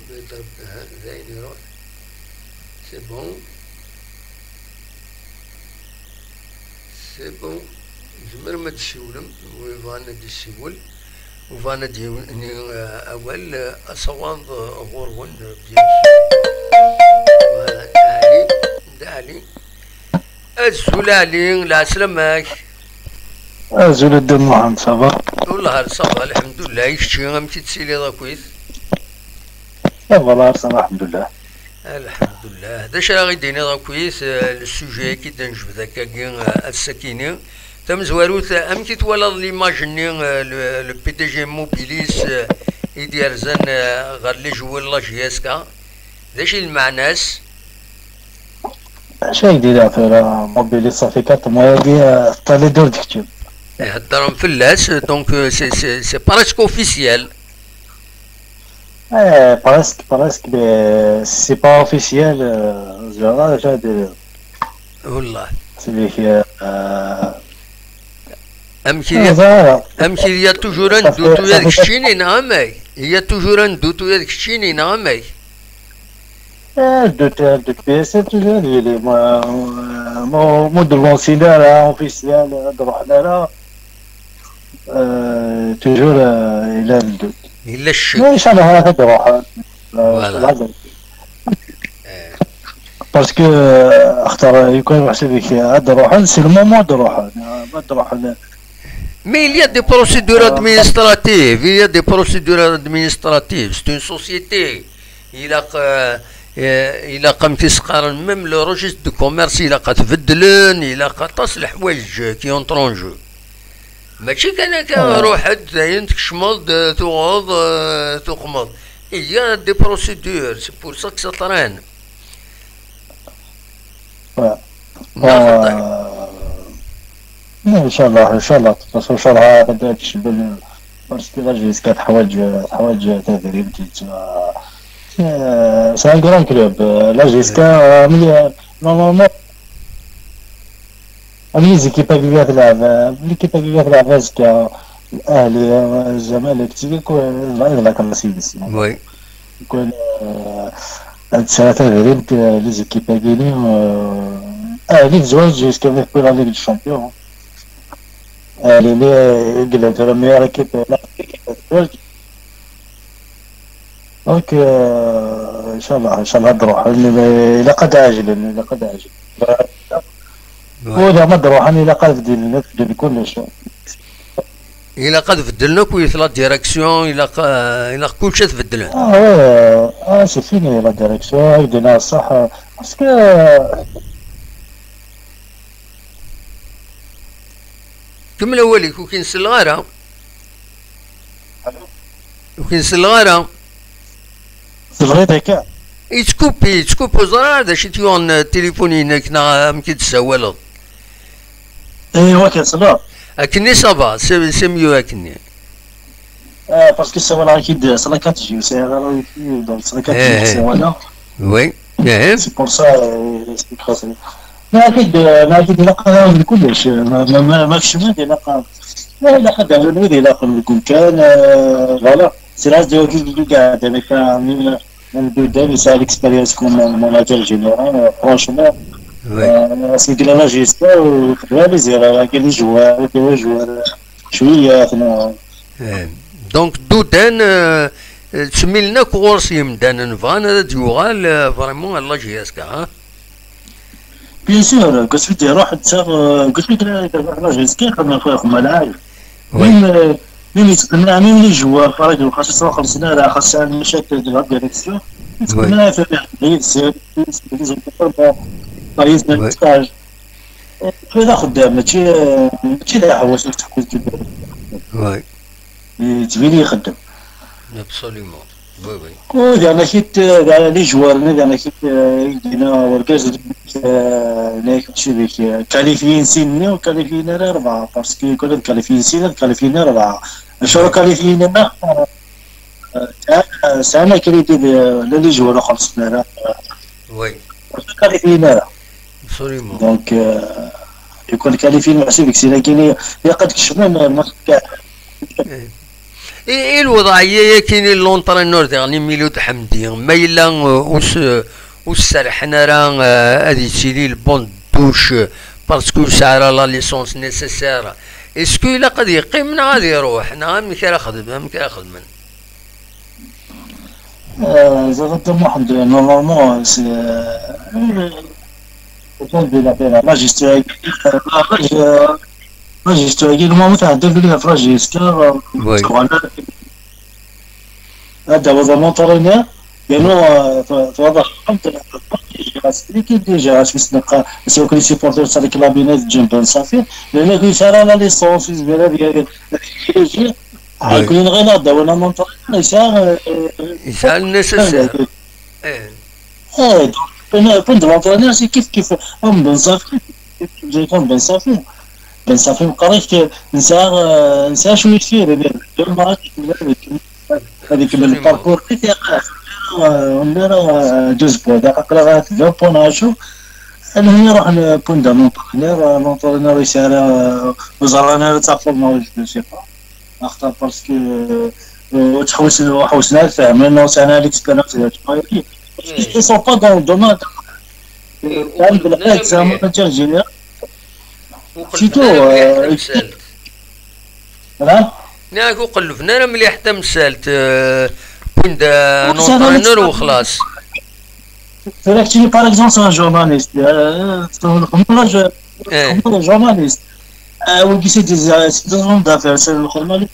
Aha, d ayen iruḥ. C'est bon. C'est bon. Tzemrem ad d-tessiwlem, win yebɣan ad d-yessiwel, win yebɣan ad d-yini, eh, awal, eh, asawaḍ, eh, ɣur-wen, eh, bien sûr. Voilà, Ɛli, d Ɛli. Azul Ɛli, lɛeslama-k. Azul a Dda Muḥend, ça va? Wellah ça va, lḥemdullah. I kečči, amek i tettiliḍ akkit? Ça va, ça va, lḥemdullah. Lḥemdullah. D acu ara ɣ-d-tiniḍ akkit, eh, le sujet-agi d-nejbed akkagi, eh, ass-akini? Tamezwarut, eh, amek i twalaḍ l'image-nni, eh, le, le P D G Mobilis, eh, i d-yerzan, eh, ɣer les joueurs n la J S K? D acu i d lmeɛna-s? Acu ay d-ila tura Mobilis, ça fait quatre mois-agi, eh, teṭṭali-d ur d-keččem. Heddren fell-as, donc, euh, c'est, c'est, c'est presque officiel. Eh, presque, presque, mais c'est pas officiel, euh, زعما اش غادي. والله. C'est-à-dire que, euh, amek i, ah, voilà. Amek il y a toujours un doute, ça fait, ça fait quatre. Il y a toujours un doute, Eh, doute, doute, bien sûr, toujours, il est, moi, moi, moi, de l'ancien, là, officiel, là, de, là, euh, toujours, euh, il a le doute. Il est chic. Mais ça va, ça va, voilà. Parce que, euh, اختار يكون يحسب لك هاد روحان، c'est le moment de روحان، ما روحان. Mais il y a des procédures administratives, il y a des procédures administratives. C'est une société. Il a, euh, euh, il a, comme tu sais, même le registre de commerce, il a qu'à te vedelen, il a qu'à tas les حوايج qui entrent en jeu. Mačči kan akka, ruḥ-d, dayen tkecmeḍ-d, tuɣeḍ, euh, tuqmeḍ. Il y a des procédures, c'est pour ça que ça traîne. Ouais. Neɣ xaṭi? إن شاء الله، إن شاء الله، parce que la J S K تحوج، تحوج تدريب، c'est un grand club. La J S K, normalement, les équipes qui viennent là, l'équipe qui vient là, parce que الأهلي، الزمالك، تيجي كو-، الله يغلق النصيب. Oui. يكون، آه، هاد الساعة تدريب، آه، les équipes هادي، آه، آه، les joueurs jusqu'à la Ligue des Champions. آه، les، les، قلت لهم يا ركب، لا، ركب. Donc، آه، إن شاء الله، إن شاء الله تروح. إلا قد عاجل، إلا قد عاجل. وإذا ما تروح، إلا قد بدل، بدل كلش. Ilaq ad beddlen akk la direction, ilaq, euh, ilaq kulci ad t-beddlen. Ah, ouais, ah, c'est fini, la direction, il y a ça, parce que, kemmel awal-ik, ur k-in-selleɣ ara. Ur k-in-selleɣ ara. Tebɣiḍ akka? Yettkupi, yettkupi, ur ẓriɣ ara d acu i t-yuɣen, euh, tilifun-inek neɣ amek i d-tessawaleḍ. Aywa, kan ṣṣber. Akkenni ça va, c'est, c'est mieux akkenni. Ah, parce que ça va, la, c'est la quatre G, c'est la wifi, donc c'est la quatre G, eh, c'est, voilà. Oui, eh. C'est pour ça, euh, c'est pour ça. Mais أكيد، ما أكيد لا قادر كلش، ما، ما، ما، ما فيش ما لا قادر. لا، لا قادر، لا قادر نقول كان، آه، voilà. C'est la radio qui قاعد، أنا كان من، من قدام، c'est l'expérience comme manager général, euh, franchement. Oui. Euh, c'est de la gestion, euh, réalisé, là, là, كاين les joueurs، كاين les joueurs. شوية، أخنا. Eh, donc, Doudane, euh, euh, ttmilen akk ɣur-s yemdanen, bɣan ad d-yuɣal, euh, vraiment, à la J S K, hein? Bien sûr, قلت لك روح انت، قلت لك لا، لا، لا، جيسكي خدمة فيها خدمة العالم. Oui. Même، même يتقنع، même les joueurs، فريق خاص يسوى خمس سنة، لا، خاص يعمل مشاكل ديال la direction. Oui. يتقنع في التحليل، c'est، c'est des entraîneurs، oui. Stage. هذا خدام، ماشي، ماشي لا حواس تحكي كيما. Oui. تبين يخدم. Absolument. Oui, oui. وزعما كيت، زعما les joueurs، زعما كيت، آه، يدينا وركاز، آه، هناك شي ذيك، آه، كاليفيين سيني وكاليفيين راه أربعة، parce que كنا كاليفيين سيني، كاليفيين راه أربعة. شو كاليفيين راه، آه، آه، سنة كريتي ل-، ل-، les joueurs خلصنا راه. Ur t-yin ara. Absolument. Donc, euh, يكون كاليفي المحسوب يكسي لكن يقد كشفنا الماتش تاع. إيه. إيه، إيه الوضعية يا كيني l'entraîneur ديغني ميلود حمدي، ما إلا، آه، وس-، وسرحنا راه، آه، هذه تسيلي البون دوش، آه، parce que سعر la licence nécessaire. Est-ce que إلا قد يقيم، نا غادي يروح، نا غير مكان خدم، مكان خدمن. Euh, زاد محمد، normalement, c'est, euh, c'est ça, je vais l'appeler la magistrature, euh, la, la, la magistrature, normalement, t'as deux minutes, la magistrature, euh, Oui. Voilà. هذا هو زعما l'entraîneur، لأنه، آه، ف-، في هذا الحكم، تلعب l'équipe déjà، اسمي سنقا، سواء كان les supporters تاع الكلابينات جنب صافي، لأنه كيسال على licence، يزبر هذه، هذه، هذه، Oui. يكون غير هذا، ولا l'entraîneur، يسال، آه، يسال nécessaire. إيه. ايه، donc، كنت l'entraîneur c'est كيف كيف. ام بن صافي، كيف كيف جاي كان بن صافي. بن صافي مقريش نسى، نسى شويه كثير، يعني، دو ماتش، هذيك من Absolument. الباركور كيف يقع. ولا راه دوز بوان، دقيقه راه دو بوان عاشو. انا هنا نروح لبوان دو l'entraîneur، l'entraîneur يسال، وزعما انا تاع فورماسيون، جو سي با. اختار parce que، آه، تحوس، حوسنا فهمنا وسعنا l'expérience ديال الجماهير. Ils sont pas dans le domaine. تعرف بالحق زعما مليح. تاع الجينيور. وقلبنا surtout، راه مليح آه، حتى مسالت. نعم. ياك وقلبنا راه مليح حتى مسالت، آه، بوان دو l'entraîneur وخلاص. Par exemple, c'est un journaliste. Euh, c'est un journaliste. آه، وي كي سي دي، سي دي زون دافير، سي الخدمه اللي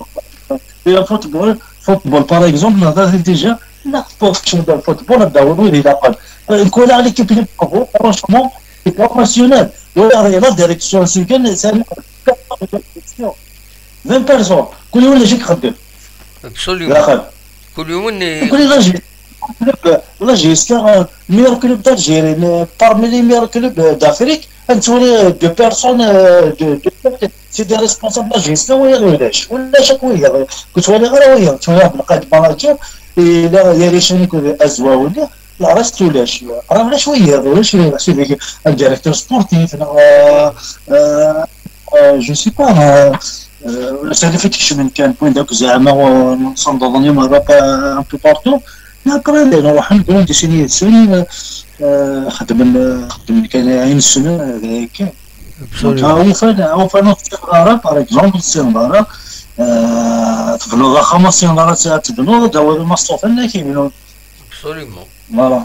في الفوتبول، فوتبول، باغ اكزومبل، نهضر ديجا، لا، فوتبول، فوتبول، هذا هو الويل الا قال. نكون على كيف اللي بروفيسيونيل، ولا لا ديريكسيون، سي كان، سي فين بيرسون، كل يوم نجيك خدام. Absolument. داخل. كل يوم ن- كل يوم نجيك. Club, là, jusqu'à meilleur club d'Algérie, mais parmi les meilleurs clubs d'Afrique, انت تولي دو بيرسون، دو، دو، سي دي ريسبونسابل لا جيستيون، ويا ولاش، ولاش اكو ويا، كنت ولي غير ويا، كنت ولي عبد القادر ماناجر، الا يا ريشاني كنت ازوا ولا، لا، راه ستولاش، راه ولاش ويا، ولاش ويا، سي دي، الديريكتور سبورتيف، لا، آه، آه، آه، جو سي با، آه، آه، سالفة كشمن كان بوين داك زعما، و-، نصنظني ما راه با، ان بو بارتو. لا، ابري، نروح نقول دي سيني سوري، آه، خدم ال-، خدم كان عين السنة، هذا كان. دونك، ها هو فانا، هو فانا في الغرب، باغ اكزومبل، سي الغرب، آه، تبنوا ضخامة، سي الغرب، تبنوا، داور المصطفى، لا كيبنوا. Absolument. فوالا.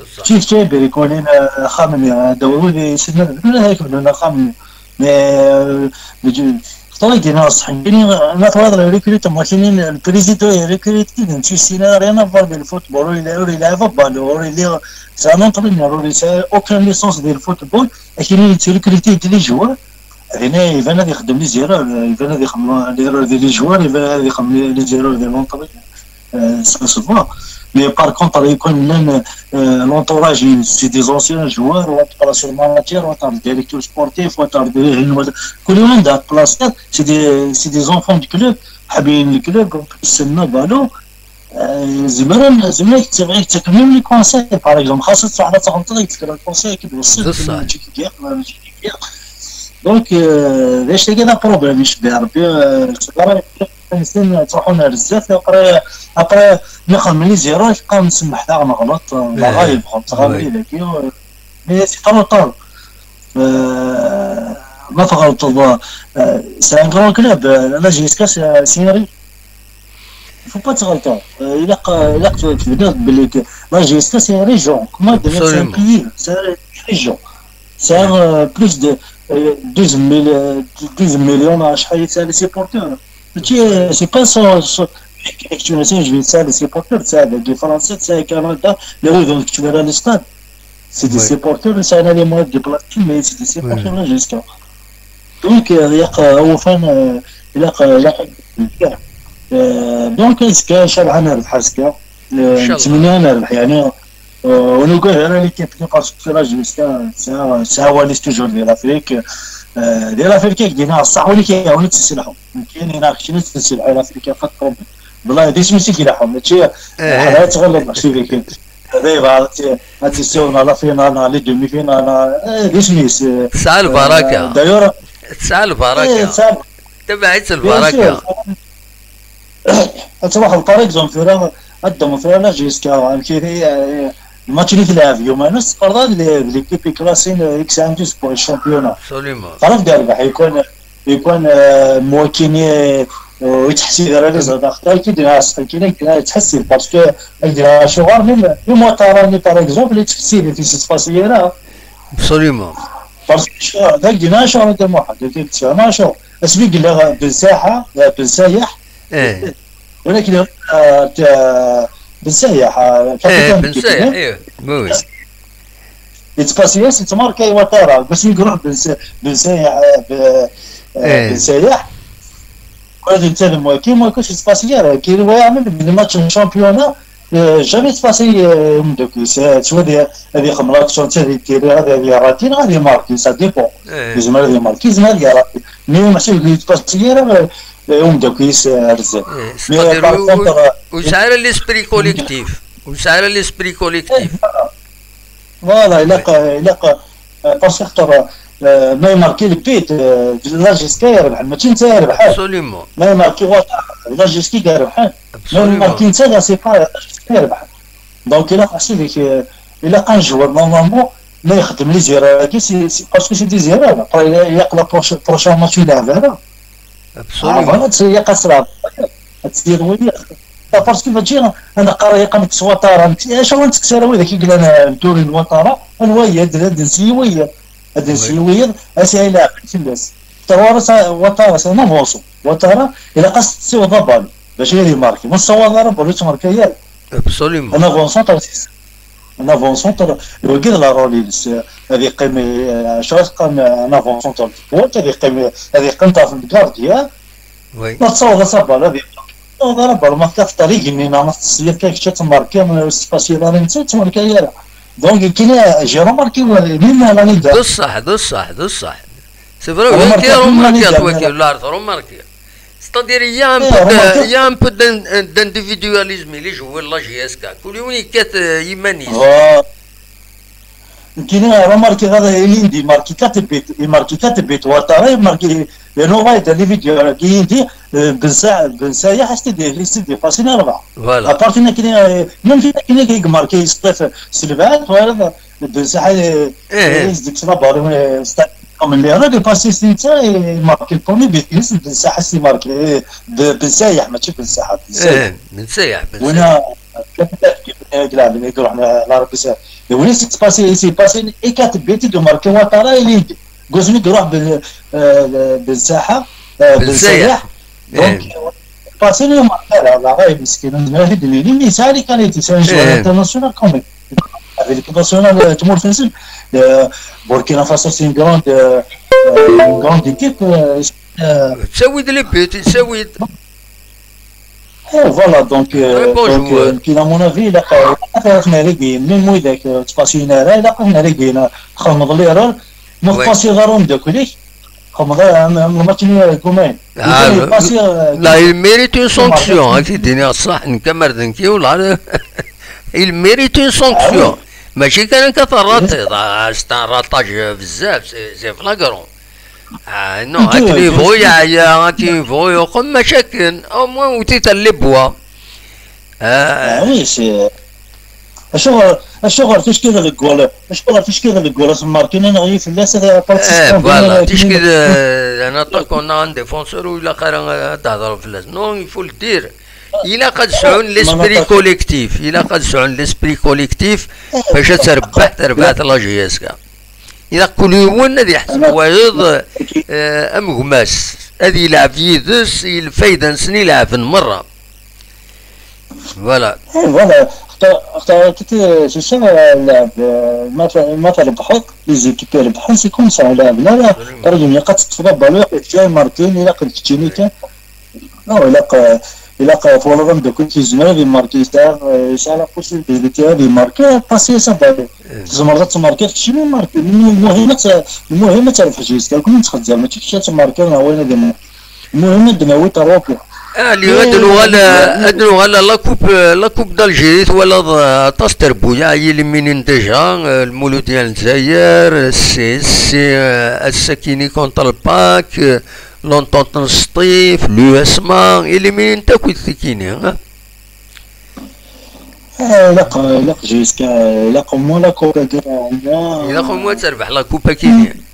بصح. شتي، شتي، بريكولين، آه، خامني، آه، داور ولي سنة، لا، هيك بدنا خامني. مي، آه، بيجي، خطوة يدينا الصحيين، ما تواضع الريكروت، ما كاينين البريزيدو يريكروت، نتي سينا رينا فوار بالفوتبول، ولا، ولا يلعب بالو، ولا، سي ان اونترينور، ولا سي اوكان ليسونس ديال الفوتبول، لكن يتريكروتي دي لي جوار. هنا يبان هذا يخدم لي زيرور، يبان هذا يخدم لي زيرور ديال لي جوار، يبان هذا يخدم لي زيرور ديال لونترينور. آه، سا سو فوا. مي بار كونتر يكون لان، آه، لونتوراج سي دي زونسيان جوار، وات بلاص الماناجير، وات ديريكتور سبورتيف، وات ديريكتور، كل يوم عندها بلاصات، سي دي، سي دي زونفون دو كلوب، حابين الكلوب، يسنى بالو. آه، زمرا، زمرا يتبع، يتبع ميم لي كونساي، باغ اكزومبل، خاصة واحد تغلط، يتبع الكونساي كي توصل، بصح. كيما تجي كي كيا، كيما تجي كي كيا. دونك، آه، باش تلقى هذا بروبليم، يشبه ربي، آه، الانسان تروحون على بزاف، ابري، ابري ناخذ من لي زيرو، يبقى نسمح لا نغلط، آه، لا إيه. غالب غلط، غالب إيه. لكن، مي سي ترو طار. آه، ما تغلط، آه، سي ان غران كلوب، آه، لا جي اس كا سي، سي ان ري. فو با تغلطوا. آه، الا ق-، الا ق-، تبدا بلي ك-، لا جي اس كا سي ان ريجيون، كما درنا سي ان بيي، سي ان ريجيون. سي ان، آه، بلوس دو، آه، دوز ميل-، آه، دوز مليون، آه، شحال يسال لي سيبورتور. ماشي، سي با سو، سو، اكتشوف سي جو سال لي سيبورتور، سال دي فرنسا، سال كندا، لي ويدون كتشوف على لي ستاد. سي دي سيبورتور، سال لي موان ديبلاسي، مي سي دي سيبورتور لا جيستيون. دونك، آه، يق-، هو فان، آه، يلاق، يلاق، آه، دونك، اسكا شبعان نربح، اسكا، آه، إن شاء الله. نتمنى نربح، يعني، آه، ونقول أنا ليكيب كي باسكو لا جوستا، سا، سا واليس توجور ديال لافريك، آه، ديال لافريك كي دينا الصح، ولكن يعاوني تسلحوا. كاين هنا خشينا تسلحوا لافريك، فات بروبليم. والله، دي سميتي كي راحوا، ماشي، إيه. أنا تغلط، ماشي فيك. Daybeɛḍ ad tt-, ad tt-issiwḍen à la finale, à les demi-finales, eh, d isem-is, eh, Tesɛa lbaraka. D'ailleurs, Tesɛa lbaraka. Eh, tesɛa, Tabaɛit bien lbaraka. sûr. Ad truḥeḍ, par exemple, tura, ad ddmeḍ tura la J S K, amek i, eh, match-nni tleɛb yuma-nnes, tqerḍ-d l'équipe classée, eh, X un seg championnat. Absolument. Tɛerf-d yerbeḥ, يكون، يكون, eh, mwakini, eh, ur yettḥessib ara les attaques. Akken i d-nniɣ ass-, akken i d-nniɣ yettḥessib, parce que, akken i d-nniɣ acuɣer, même, même Ouattara-nni, par exemple, yettḥessib, il s'est passé hier, hein. Absolument. Parce que, d akken i d-nniɣ acuɣer, Dda Muḥend, akken i d-nniɣ acuɣer. Asmi yella Ben Saḥa, Ben Sayaḥ, Eh, ولكن, eh, t-, Ben Sayaḥ, eh, eh, capitaine Ben de Sayaḥ, l'équipe, eh, oui, oui. Yettpasi-yas, yettmarka i Watara. Asmi iruḥ Ben Sa-, Ben Sayaḥ, eh, Ben, eh, Eh. Ben Sayaḥ. Ula d netta d mwaki, mwaki ur yettpasi ara. Kiri wa yeɛmel di match n championnat, eh, jamais yettpasi, eh, umeddakel-is. Eh, ttwali ad ixemmel action, ad itiri, ad, ad irati, neɣ ad imarki, ça dépend. Eh. Yezmer ad imarki, yezmer ad irati. Mais meḥsub ur yettpasi ara, eh, umeddakel-is, eh, ar zdat. Eh, Mais, c'est-à-dire, par ur, contre, ur, eh, ur yesɛi ara l'esprit collectif. Ur yesɛi ara l'esprit collectif. Voilà, ilaq, ilaq, eh, parce que xaṭer, eh, ma imarki le but, eh, la J S K irebḥen, mačči netta irebḥen. Absolument. Ma imarki Ouattara, la J S K irebḥen. Ma Absolument. imarki netta, la, c'est pas la J S K irebḥen. Donc, ilaq, ḥsib-ik, eh, ilaq un joueur, normalement, ma ixeddem les erreurs-agi, c'est, c'est parce que c'est des erreurs. Après, ilaq la prochaine, prochain match, il a erreur. Absolument. Ah, voilà, c'est, ilaq ad tleɛbeḍ. Ad teddiḍ wid. Parce que mačči, ana qqareɣ, yeqqim-d s Ouattara, acu ara ntekkes ara widak i yellan, eh, n turin n Ouattara, anwa i ad, ad nsi wiyiḍ, ad nsi wiyiḍ, ad s-ilaɛben fell-as. Tawaras, Ouattara, c'est un avançant. Ouattara, ilaq ad s-tessiweḍ la balle, bac ad imarki. Ma tessawaḍ ara balle, ur yettmarki ara. Absolument. Un avançant, un avançant, wagi d la rôle-ines, ad iqqim, eh, acu ara teqqim, un avançant, ad iqqim, ad iqqim ṭṭerf n gardien. Oui. Ma tessawaḍ as la balle, ad iqqim. Tessawaḍ ara balle, ma tekkateḍ ar igenni, neɣ ma tettṣeyyideḍ kan kečč ad tmarkiḍ, ma ur tettpasiḍ ara netta, ur yettmarki ara. Donc, kini, j'ai remarqué, même l'année D dernière. ṣṣeḥ, d ṣṣeḥ, d ṣṣeḥ. C'est vrai, Remarqué, wagi remarqué, remarqué, wagi, remarqué. Remarqué. C'est-à-dire, il y a un Eh, peu de, remarqué. Il y a un peu d'in-, d'individualisme, il joue la J S K. Kul yiwen yekkat, eh, iman-is. Voilà. Kini, remarqué, هذا يليندي ماركي quatre buts, يماركي quatre buts, Ouattara يماركي، لأنه وايد اللي فيديو يليندي، eh, Ben Sa-, Ben Sayaḥ, c'était des, c'était des passes énormes. Voilà. Appartenant كني، même في كني كي ماركي يسقط سلبات، ولا بصح، إيه. يزدك صبر، من اللي راه دي باسي سنتا، ماركي البرومي بيتيس، بصح سي ماركي، بصح ماشي بصح، بصح. ايه، من سيح، من سيح. وانا كنت كنت يلعب يروح على ربي سير. وين سي باسي، سي باسي اي كاتب بيتي دو ماركي واتارا اللي قلت لك روح بال-، آه، بالساحه، آه، بالساحة. بالساحه. دونك باسي لي ماركي، لا غير مسكين، ما في دليل، مي سالي كان يتسال شويه إيه. انترناسيونال كومي. هذه الانترناسيونال تمور في نسل. بوركينا فاسو سي غراند، غراند ايكيب. تساوي لي بيت، تساوي. اي فوالا، دونك، تري بون دونك، جوار. كاين مون افي، الا خمنا ريكي ميم ويداك تباسينا راه، الا خمنا ريكي خمض لي راه، ما وي. تباسي غير دوك ليك. خمض الماتش اللي كومين. آه، يباسي لا، il mérite une sanction. هاك يديني الصح، نكمل ذنكي ولا. Il mérite une sanction. آه، وي. ماشي كان كثر راتي، آه، c'est un ratage بزاف، c'est, c'est flagrant. آه، نو، دو، هاك لي دو. فوي يا، هاك لي فوي يقوم مشاكل. او موان وتيت لي بوا. آه، آه، وي، سي. اشغل، اشغل تشكيله الجول، اشغل تشكيله الجول، اسم ماركيني نغيف الناس هذا ايه، فوالا، تشكي، آه، انا طاكو، انا ان ديفونسور ولا خير، آه، تهضر في الناس. نو، يفو الدير. الا قد سعون ليسبري كوليكتيف، الا قد سعون ليسبري كوليكتيف، باش تربح، تربح لا جي اس كا. الا كل يوم هذا يحسب وايض، آه، امغماس، هذه يلعب يدس، الفايده نسني يلعب مره. فوالا. اي فوالا، اختار، اختار كنت سي سا لعب، ما ف-، ما تربحوا، لي زيكيب يربحوا، سي كوم سا لعب. لا، لا، رجل يقص تفضل بالو، يقص جاي ماركين، يقص تشيني كان. نو، إلا ق-، إلا ق-، فولا غندوك كي زمر هذه ماركي، يسعى، يسعى لا بوسيبيليتي هذه ماركي، باسي سا بالو. تزمر تماركي، تشيني ماركي. المهم ت-، المهم تربح جيست، كون تخدم، ماشي كي تماركي، أنا وين هذه ماركي. المهم الدنيا ويت روبي. Ali, ad nuɣal, ad nuɣal à la coupe, la coupe d'Algérie, twalaḍ, euh, aṭas n trebbuyaɛ i éliminin déjà, euh, Lmuludya n Lezzayer, C S C, euh, ass-akini contre le PAC, euh, l'Entente n Sṭif, l'U S M A, éliminin-t akk tikini, hein. Ah, ilaq, ilaq jusqu'à, ilaq au moins la coupe-agi, au moins. Ilaq au moins ad terbeḥ la coupe-agi-nni.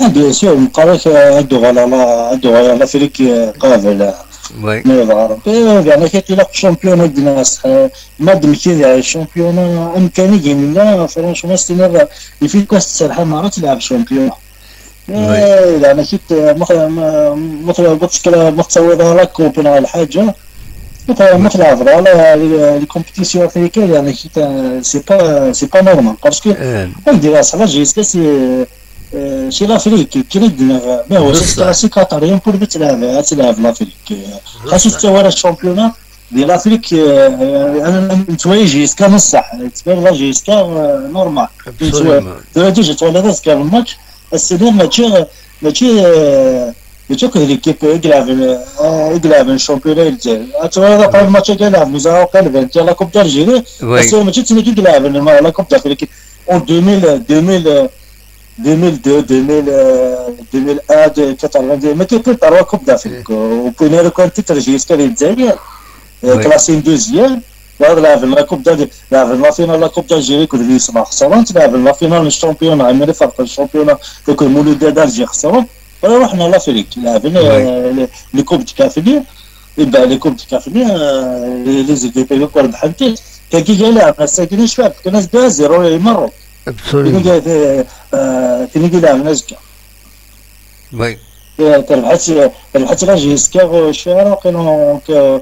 Ah, bien sûr, meqqar-ak, ah, ad d-uɣaleɣ la, ad d-uɣaleɣ l'Afrique, ah, qabel, ah, Oui. Ma yebɣa Rebbi. Eh, yeɛni kif ilaq championnat d-nneɣ, ah, ma d-mkideɛ championnat amkan i yella, franchement, s-tiniḍ, il faut quoi, tserḥ ara tleɛb championnat. Eh, yeɛni kif, ah, ma, ma, ma, ma, ma tettawiḍ ara la coupe neɣ lḥaǧa, ma, ma tleɛbeḍ ara la, les, les compétitions africaines, yeɛni kif, ah, c'est pas, c'est pas normal, parce que, Eh. on dirait ça, là, jusqu'à c'est, Euh, c'est l'Afrique, qui est dans, mais ouais, c'est c'est quatrième pour le match, là, c'est l'Afrique. Parce que c'est le championnat de l'Afrique, euh, tu vois, jusqu'à ça, tu vois, jusqu'à, euh, normal. Absolument. Tu vois, déjà, tu vois, là, c'est le match, c'est le match, euh, match, euh, match que l'équipe, euh, grave, euh, grave, un championnat, tu vois, là, pas le match, grave, nous avons fait le vingt, la Coupe d'Algérie, Oui. C'est le match, c'est l'équipe grave, la Coupe d'Afrique. En deux mille, deux mille, euh, deux mille deux, deux mille, euh, deux mille un, de quatre-vingt-deux, mais qui prépare la Coupe d'Afrique. Au premier, le titre, jusqu'à les derniers, euh, Oui. Classé en deuxième. Là, la, la Coupe d'Algérie, la, la finale, la Coupe d'Algérie, que lui, ça marche. Ça va, la, la finale, le championnat, mais le championnat, que le Mouloud d'Alger, ça va. Voilà, on a l'Afrique, la, la, Oui. le, le Coupe du Café, et ben, le Coupe du Café, euh, les, les équipes, ils vont pas le prendre. Kagi yella, ass-agi, je suis, كنا deux zéro, et Maroc. Absolument. Kien, euh, kien yella, ass-agi. Oui. Eh, terbeḥ-itt, terbeḥ-itt la J S K, euh, cfiɣ ara waqila, donc, euh,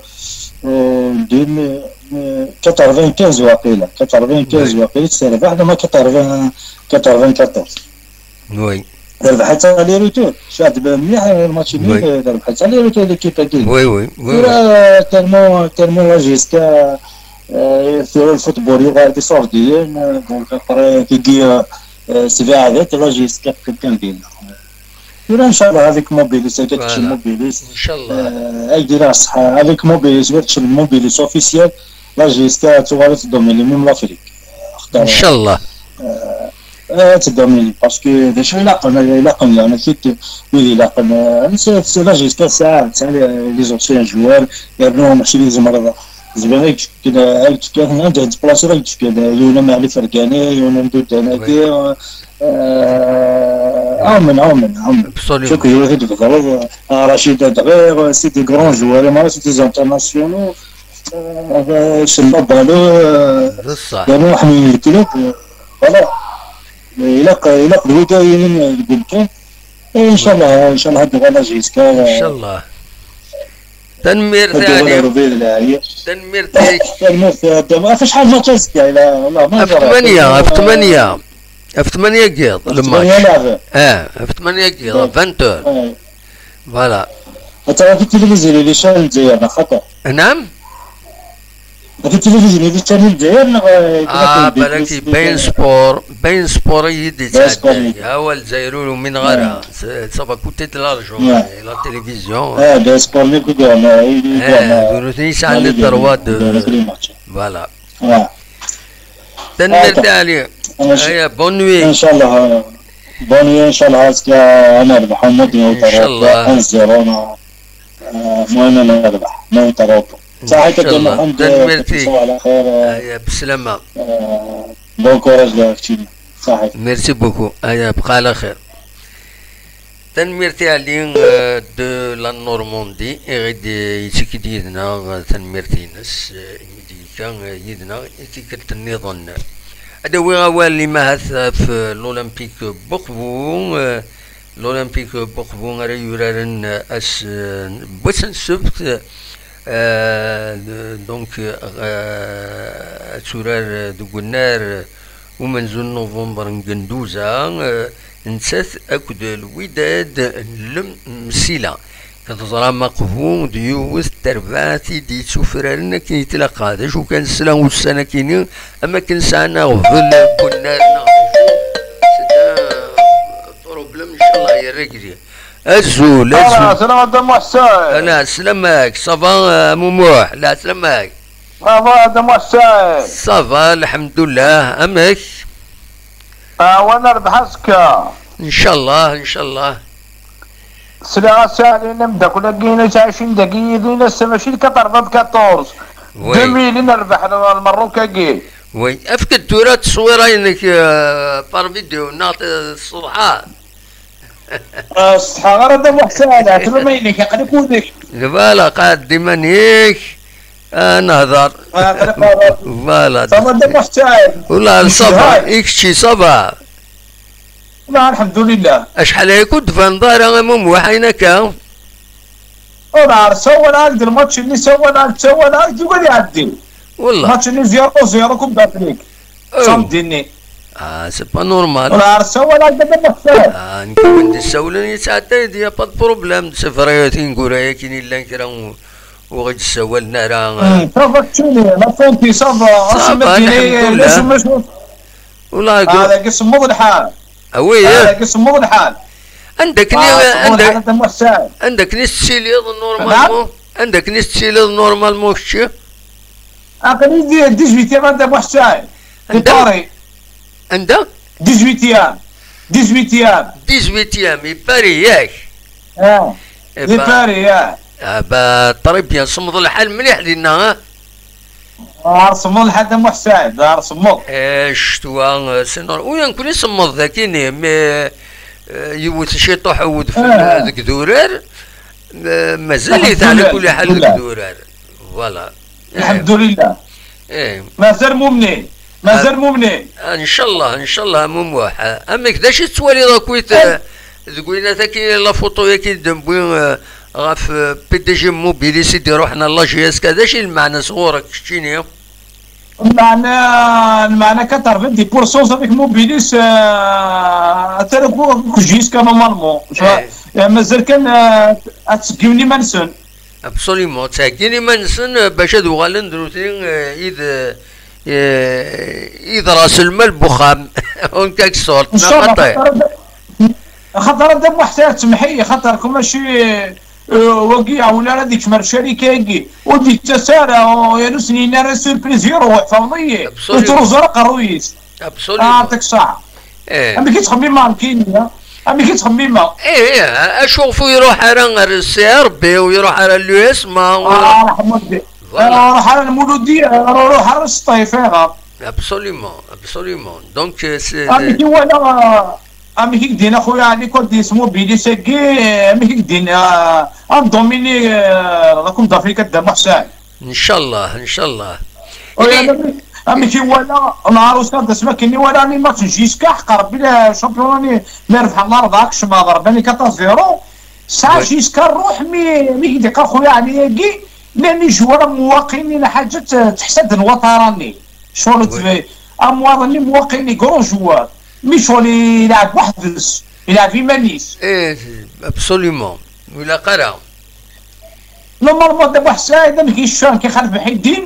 euh, deux mille, euh, quatre-vingt-quinze waqila, quatre-vingt-quinze Oui. waqila, terbeḥ, neɣ quatre-vingts, quatre-vingt-quatorze. Oui. Terbeḥ-itt aller-retour, cfiɣ-d mliḥ, euh, le match nul, Oui. euh, terbeḥ-itt aller-retour, l'équipe-agi. Oui, oui, oui, oui. Tura, tellement, tellement la J S K, euh, tura le football yuɣal d iṣurdiyen, euh, donc après, tigi, euh, euh, c'est vrai, avec la J S K, quelqu'un dit, euh, Tura, inchallah, avec Mobilis, avec Voilà. Mobilis. Inchallah. Euh, avec des races, euh, avec Mobilis, avec Mobilis officiel, la J S K, tu vois, tu domines même l'Afrique. Inchallah. Euh, tu domines, parce que déjà, il a connu, il a connu, on a fait que, oui, il a connu, euh, c'est, c'est la J S K, ça, ça, les, les anciens joueurs, il y a vraiment, c'est les Zimara, Zimara, qui, qui, qui, qui, qui, qui, qui, qui, il y en a Mali Fergani, il y en a d'autres, Oui. euh, euh, Amen, amen, amen. Absolument. Ceux qui jouent de Valo, euh, Rachid Adrer, euh, c'est des grands joueurs, et moi, c'est des internationaux. Euh, c'est pas Balo, euh, بصح. Balo, le club, euh, voilà. Mais il a, il a, le gars, il est, euh, le bulletin. Et Inch'Allah, Inch'Allah, هاد الغلا جاي يسكر. إن شاء الله. تنميرت هاد الغلا عليك. ربي العالية. تنميرت عليك. تنميرت، آه، آخر شحال ما تزكى، لا، والله ما في ثمانية، في ثمانية. في ثمانية كيض ثمانية الماتش. لا. اه، في ثمانية كيض، آه. فانتور. آه. فوالا. حتى في التلفزيون اللي شال الجزائر، خطأ. نعم؟ في التلفزيون اللي شال الجزائر، اه، بلاكي بين سبور، بين سبور يدي بين سبور. تعدي. ها هو الجزائر من غيرها. صافا كوتي دو لارجون. آه. لا تلفزيون. اه، بين سبور اللي كنت أنا، اللي اه، أنا، دونو ثني يسعى اللي للدروا كان، اللي كان ماتش. فوالا. آه. تنميرت آه. عليك. أنا ش- ايا، بون نوي. ان شاء الله، بون نوي، ان شاء الله عاد كا انا نربح، نوض إن شاء الله. واحد صفر، انا، آه، المهم انا نربح، نوض واحد. صحيت إن شاء الله. محمد، تنميرتي. تصبح على خير، آه، ايا، بسلامة. آه، بون كوراج لك تشيني. صحيت. ميرسي بوكو. ايا، بقى على خير. تنميرتي علي، آه، دو لا نورموندي، يغيد يتيكد يدنا، آه، تنميرتي نس، آه، يمديكا، آه، يدنا، يتيكد النظام. ادوي غوال لي ما هث في الاولمبيك بوقبو، آه، الاولمبيك بوقبو غير يورارن اس، آه، بوسن سبت، آه، دونك، آه، تورار دوغنار، ومنزل نوفمبر نقندوزا، آه، نسات اكد الوداد لمسيلة. كتزرع مقهو ديوث تربعة دي تسفرارن كي تلقى. ذا شو كان السلام والسنة كيني، اما كان ساعنا غفل قلنا لنا. بروبليم ان شاء الله يا الرجل. Azul, azul. Ala, selamat a Muḥ Saɛid. Ala, selamak. Ça va, a Mumuḥ? La, selamak. Ça va a Muḥ Saɛid? Ça va, lḥemdullah. Amek? Awa nerbeḥ azekka. Ncallah, ncallah. Sliɣ-as ɛli n ameddakel-agi-inu yettɛicin dagi yid-i, ass-a mačči d quatre-vingt-quatorze, deux mille i nerbeḥ lmerruk-agi. Wi, efk-d tura tteswira-inek, eh, par vidéo neɣ tṣeḍḥa. Ṣṣeḥḥa ara d amuḥ saɛid, ɛetluma-inek, aql-ik udek. Lbala, qɛed iman-ik, ad nehder. Voilà. Tama d amuḥ saɛid. Ula d ṣṣaba, i kečči ṣṣaba. Ula, lḥemdulillah. Acḥal aya ur d-tbaneḍ ara am umuḥ ayen akka? Ur ɛerseɣ wala d lmatch-nni, sawaleɣ, sawaleɣ, d wali ɛeddi. Wallah. Match-nni zéro zéro Coupe d'Afrique. Oh. Samedi-nni. Ah, c'est pas normal. Ur ɛerseɣ wala d lmatch. Ah, nekk win d-issawlen yettɛedday-d, y a pas de problème. C'est vrai, tineggura-agi yellan kra u- ur ɣ-d-ssawalen ara. Hmm, ça va keččini, la santé, ça va. Ça va, lḥemdullah. Ula d. Ah, dagi semmeḍ lḥal. Ah oui, ah, dagi semmeḍ lḥal. Anda akken i, ah, semmeḍ anda, lḥal, a Muḥ Saɛid. Anda akken i tettiliḍ normalement? Anda akken i tettiliḍ normalement kečči? Aql-i di dix-huitième, a Muḥ Saɛid. Di Paris. Anda? Dix-huitième. Dix-huitième. Dix-huitième, i Paris, yak? Ah, eh di ben, Paris, ah. Ah, bah, très bien, semmeḍ lḥal mliḥ dinna, ah? Ah, semmeḍ lḥal d amuḥ Saɛid, ah, semmeḍ. Eh, ccetwa, eh, c'est normal. Ula nekkni semmeḍ dagi-ni, mais, eh, yiwet ciṭuḥ udfel, eh, deg idurar, eh, mazal-it ɛla kulli ḥal deg idurar. Voilà. Eh. Lḥemdulillah. Eh. Mazal mumni. Mazal mumni. Ah, ncallah, ncallah, a Mumuḥ. Ah, amek, d acu i tettwaliḍ akkit, eh, deg winat-agi, la photo-yagi i d-newwi, eh, ɣef, eh, P D G n Mobilis i d-iruḥen ar la J S K, d acu i lmeɛna sɣur-k keččini? Lmeɛna, lmeɛna quatre-vingt-dix pour cent avec Mobilis, eh, atan akk J S K normalement. Eh. Eh, mazal kan, eh, ad tseggim iman-nsen. Absolument. Ttheggin iman-nsen, eh, bac ad uɣalen d nutni, eh, i d, eh, i d rasulmal n wexxam. En quelque sorte, neɣ xaṭi? Axaṭer a Dda Muḥ Saɛid, semmeḥ-iyi, axaṭer ku mačči, eh, wagi ur iɛawen ara ad ikcem ar ccarika-agi. Ur d-yettas ara, ur, yerna ur sen-yenni ara surprise, iruḥ, tfehmeḍ-iyi. Absolument. Ur yettruẓu ara aqerruy-is. Absolument. Ah, yeɛṭik ṣṣeḥḥa. Eh. Amek i ttxemmimeɣ nekkini, ha? Amek i ttxemmimeɣ? Eh, eh, acu ɣef ur iruḥ ara ar C R B, ur iruḥ ara l'U S M A, ur iruḥ. Ah, raḥma Rebbi. Voilà. Ur iruḥ ara Lmuludi, ur iruḥ ara Sṭif, ayɣer? Absolument, absolument. Donc, euh, c'est. Amek i walaɣ, euh, amek i k-d-yenna xuya Ɛli, kod yesmubilis-agi, euh, amek i k-d-yenna, euh, ad ndomini, euh, la Coupe d'Afrique a Dda Muḥ Saɛid? Ncallah, ncallah. Amek i wala, nɛar usaɣ d asmakken i wala ni match jiska, ḥqa Rebbi, la championnat-nni mi rebḥen Larbaɛ, kecmeɣ d Rebbi, ni quatorze zéro. Sɛa jiska rruḥ, mi, mi k-d-iqqar xuya Ɛli-agi, llan ijewwar am Muwaqini, la ḥaǧa, ttḥessaden waṭara-nni. Ccɣel, am Muwaqini, gros joueur. Mi ccɣel ilɛeb weḥd-s, ilɛeb iman-is. Eh, absolument. Ur ilaq ara. Normalement, Dda Buḥ Saɛid, amek i ccan ki Xalef Mḥiddin,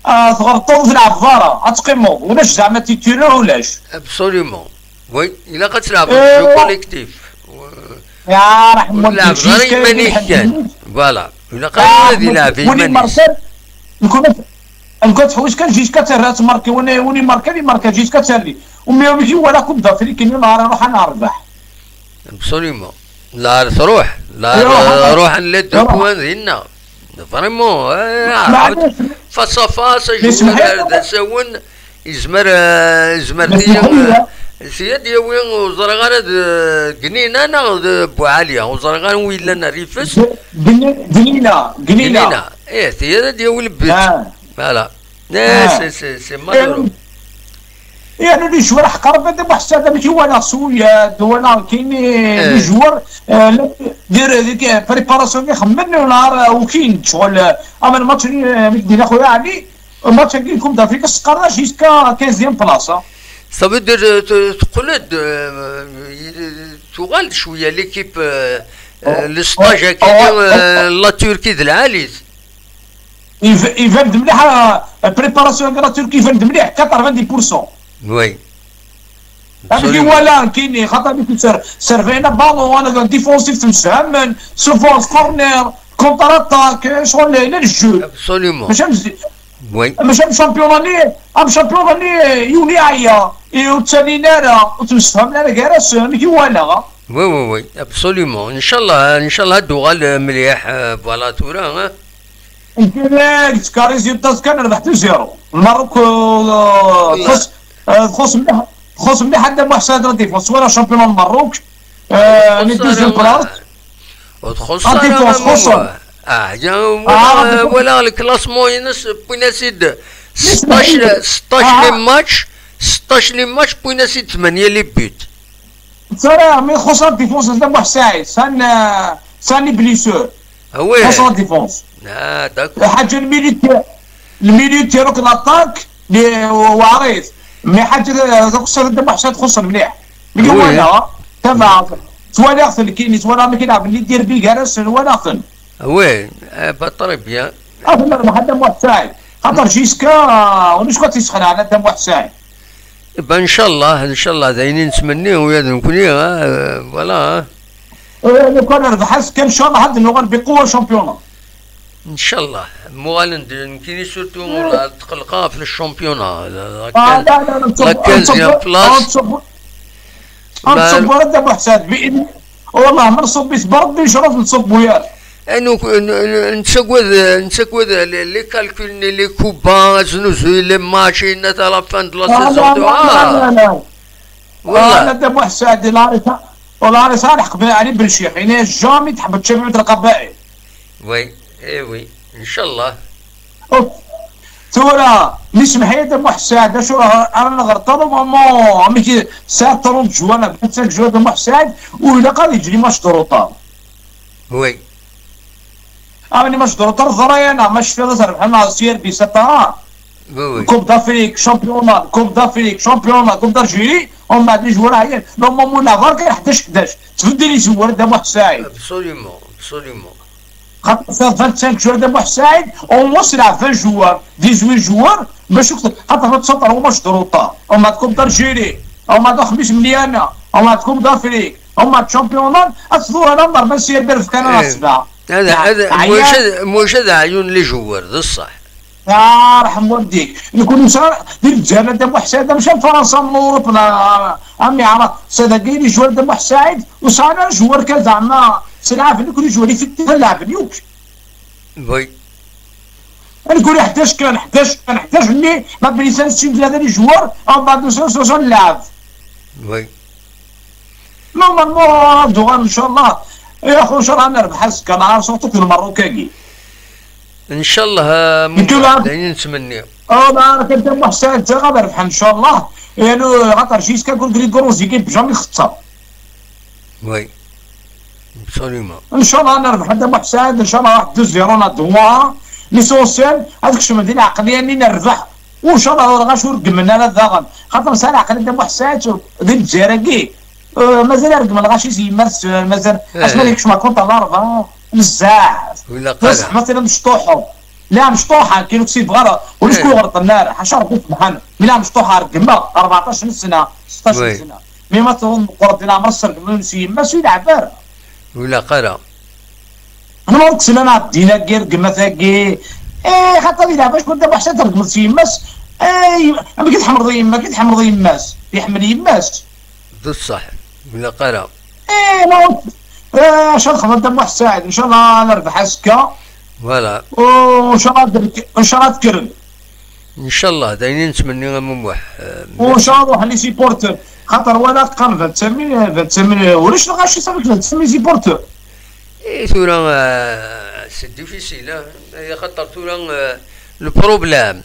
ah, tɣelṭeḍ ur tleɛbeḍ ara, ad teqqimeḍ, ulac zeɛma titulaire, ulac. Absolument. Oui, ilaq ad tleɛbeḍ jeu collectif. Ya, ur tleɛbeḍ ara iman-ik kan. Voilà. Ilaq ara ad yelɛeb iman-is. Nekk ad teḥwiǧ kan jiska terra tmarki, win, win imarkan, imarka jiska terri. Umi, umi wala Coupe d'Afrique, ini nehar iruḥ ad nerbeḥ. Absolument. La tṛuḥ, la ruḥen les deux coins dinna. Vraiment, eh, face à face, ajugar d asawen, yezmer, eh, yezmer tiya, eh, tiya ad yawi, ur ẓriɣ ara d, eh, Gnina neɣ d Buɛali, ur ẓriɣ ara wi yellan rrif-s. Gnina, Gnina. Gnina, eh, tiya ad yawi le but. Voilà. Eh, c'est, c'est, c'est malheureux. Yerna les joueurs ḥeqq Rebbi, d amuḥsad, amek i walaɣ s wiyad, walaɣ kini les joueurs, eh, la, dir, deg préparation-nni xemmen, nehar, eh, ukin, ccɣel, eh, ama lmatch-nni, eh, mi k-d-yenna xuya Ɛli, lmatch-agi n Coupe d'Afrique, s-qqaren jusqu'à quinzième place, hein. Ça veut dire, eh, te-, teqqel-d, eh, tuɣal-d cwiya l'équipe, eh, eh, le stage-agi, eh, la Turquie d lɛali. Iv-, iban-d mliḥ, ah, préparation-agi la Turquie iban-d mliḥ, quatre-vingt-dix pour cent. Oui. Amek i wala nekkini, xaṭer mi tt-servayna ballon, anaga défensif temsefhamen, souvent corner, contre-attaque, ccɣel la le jeu. Absolument. Maca am zi-, Oui. Maca am championnat-nni, am championnat-nni, yiwen iɛeyya, i ur ttalin ara, ur ttemsefhamen ara gar-asen, amek i wala? Oui, oui, oui, absolument. Ncallah, ncallah ad d-tuɣal mliḥ, euh, voilà tura, hein. Nekkini deg tkariz yeṭṭes kan rbeḥ deux zéro. Lmerruk, euh, txuṣ, euh, txuṣ mliḥ, txuṣ mliḥ Adda Muḥ Saɛid la défense, wala championnat n Lmerruk, euh, ni deuxième place. Ur txuṣṣ ara. La défense txuṣṣ. Ah, ya, walaɣ le classement-ines, wwin-as-id seṭṭac, seṭṭac les matchs, seṭṭac les matchs, wwin-as-id tmanya les buts. Ttara mi txuṣṣ la défense Adda Muḥ Saɛid, san, san les blessures. Ah oui. Txuṣṣ la défense. Ah, d'accord. Ḥaǧa le milieu, le milieu tiruk l'attaque, weɛrit. Mais ḥaǧa, euh, txuṣṣ Adda Muḥ Saɛid, txuṣṣ mliḥ. Mi walaɣ, tama, twalaɣ-ten kini, twalaɣ mi k-ilɛeb les derbies gar-asen, walaɣ-ten. Ah oui, eh ben, très bien. Ad nerbeḥ Adda Muḥ Saɛid. Xaṭer jusqu'à, ulac wa t-yessexlaɛen Adda Muḥ Saɛid. Eh ben, ncallah, ncallah, d ayen i nettmenni, ula d nekkni, ah, euh, voilà, ah. Eh, lukan nerbeḥ azekka, ncallah, ad d-nuɣal biquwa championnat. Ncallah, mmuɣalen-d nekkini surtout ur tqellqeɣ ɣef le championnat. La, la, ah, la, la, la quinzième place. Ad nṣubbu ara Dda Muḥ Saɛid, bi-, والله ما نصبيت بربي شرف نصبو يا. Nettagad, nettagad les calculs ni les coups bas, aznuzuy les matchs, yenna à la fin de la saison. Ah, la, la, la, la. والله. انا دابا واحد الساعه ديال العريس، والله العريس راه حق بن علي بن شيخ، يعني جامي تحبط شبيبه القبائل. Oui, eh oui, ncallah. ثورة، مي سمح لي دابا واحد الساعه، شو راه انا نغلط، نورمالمون مي كي ساعه trente juin، vingt-cinq juin دابا واحد الساعه، ولا قال يجري ماتش دو روطار. Oui. انا ماتش دو روطار ضري، انا ماتش في الازهر بحال نهار سي ار بي سي. Coupe d'Afrique, championnat, Coupe d'Afrique, championnat, Coupe d'Algérie, ومن بعد les joueurs هي normalement la valeur كاين حداش حداش. تبدل les joueurs دابا واحد الساعه. Absolument, absolument. خاطر فيها vingt-cinq joueurs دابا واحد الساعه، au moins تلعب vingt joueurs, dix-huit joueurs باش يكثر، خاطر غتسطر هو ماتش دو روطار، ومن بعد Coupe d'Algérie، ومن بعد خميس مليانه، ومن بعد Coupe d'Afrique، ومن بعد championnat، اتصدور انا نضرب سي ار بي في كان سبعه. هذا، هذا، مش هذا، مش هذا عيون les joueurs، بصح. يا رحم والديك، نكون مسا دير الجهه دابا واحد الساعه، مشى لفرنسا من اوروبا، عمي عرف، سادا كاين les joueurs دابا واحد الساعه، وصانا joueurs كان زعما سلاعه في كل joueurs يفكر لعب اليوم. Oui. نقول حداش كان، حداش كان، حداش ملي ما بنيسان ستين ثلاثه les joueurs، او بعد نص نص نلعب. Oui. Normalement دوغان ان شاء الله. يا خو، ان شاء الله نربح الزكا، نهار سورتو في المروكاكي. ان شاء الله، آه، داين نتمنى. اه، بارك انت محسن، انت غادي ربح ان شاء الله. يعني خاطر جيسكا كون كريغورو زيكي بجامي خسر. Oui. Absolument. ان شاء الله نربح عند محسن، ان شاء الله واحد deux zéro نا دوا. L'essentiel هذاك الشمال ديال العقليه اللي نربح. وان شاء الله راه غاشور قمنا لا داغن. خاطر مسال عقل انت محسن ديال الجزائر كي. آه، مازال يرقم الغاشي زي ما السؤال، مازال. اش ما ديكش ما كنت الاربعه بزاف. ولا قال. بصح مثلا مشطوحه. لا، مشطوحه كاين اكسيد بغا ولا شكون غلط النار حاشا ربي سبحانه. لا، مشطوحه رقمه أربعطاش سنه، ستطاش سنه. مي ما تظن قرب الى عمر السرق من سي ما سي لعبار. ولا قرا. انا ما قلت لنا دينا غير قمه ثاقي. ايه، خاطر الى باش كنت بحثت رقم سي ماس. ايه، ما كتحمر يما، كتحمر يماس، يحمل يماس. بصح، ولا قرا. ايه، ما قلت. ايه، عشان خاطر دم واحد ساعد، ان شاء الله نربح السكه. Voilà. وان شاء الله درك-، ان شاء الله تكرم. ان شاء الله، داينين نتمنى اموح. وان شاء الله les supporters، خاطر ولا قال vingt-cinq mille، vingt-cinq mille ولاش الغاشي صافي vingt-cinq mille supporters. اي ثورة، آه، c'est difficile، آه. هي خاطر ثورة، آه، le problème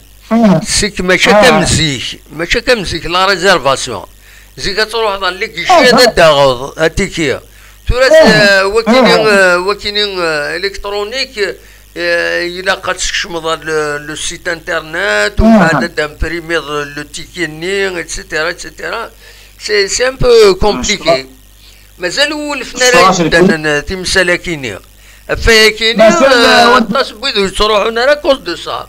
c'est que ماشي كم زيك، ماشي كم زيك la réservation. زيك تروح ظل لك شي هذا داغوض هاتيكيا. ثورة، آه، وكيني، آه، وكيني، آه، électronique. آه، إلا قد تكشمض le, le site internet، ومن بعد تمبريميض le ticket ني، et cetera، et cetera. C'est, c'est un peu compliqué. مازال ولفنا راه يدنا تمسالا كيني. فيا كيني، مازال، آه، آه، الناس بيض يتروحون على cause de ça.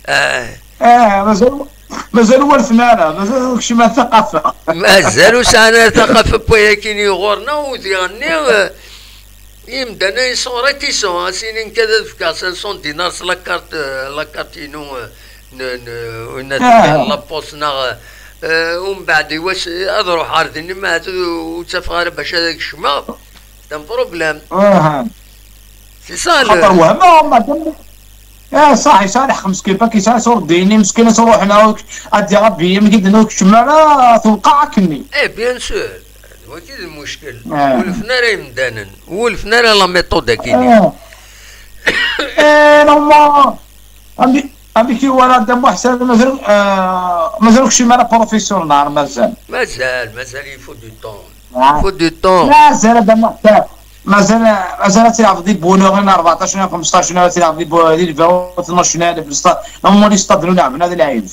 آه. اه، مازال، Mazal ur tmara, mazal ur kecmen taqafa. Mazal ur sɛan ara taqafa n wayakini ɣur-neɣ, u diɣenni, eh, imdanen-a sont réticents, a s-inin kan ad fkeɣ cinq cents dinars s la carte, eh, la carte-inu, eh, n, n, n, ah, la poste neɣ, eh, umbeɛd i wass ad ruḥeɣ ar din, ma ahat ur ttafeɣ ara bac ad kecmeɣ. C'est un problème. Ah. C'est ça le. Xaṭer wehmeɣ, madame. Eh, صح, yesɛa lḥeqq meskin, fakk yesɛa s ur ddin, meskin, s ruḥen, ad d-yaɣ abiyyi, mi d-nnan ur keččem ara, tewqeɛ akkenni. Eh, bien sûr. Wagi d lmuckel. Ah. Ur lfen ara yemdanen. Ur lfen ara la méthode akkenni. Ah. Eh, normalement, amek, amek i wala Dda Muḥ Saɛid, mazal, eh, mazal ur keččem ara professeur, neɣ mazal? Mazal, mazal, il faut du temps. Ah. Faut du temps. Mazal a Dda Muḥ Saɛid. Mazal, mazal ad tleɛbeḍ di Boulogne, rbeɛṭac, xemseṭṭac, ad tleɛbeḍ di Bou-, di Lbawet, tnac, normalement les stades n leɛben ad lɛib.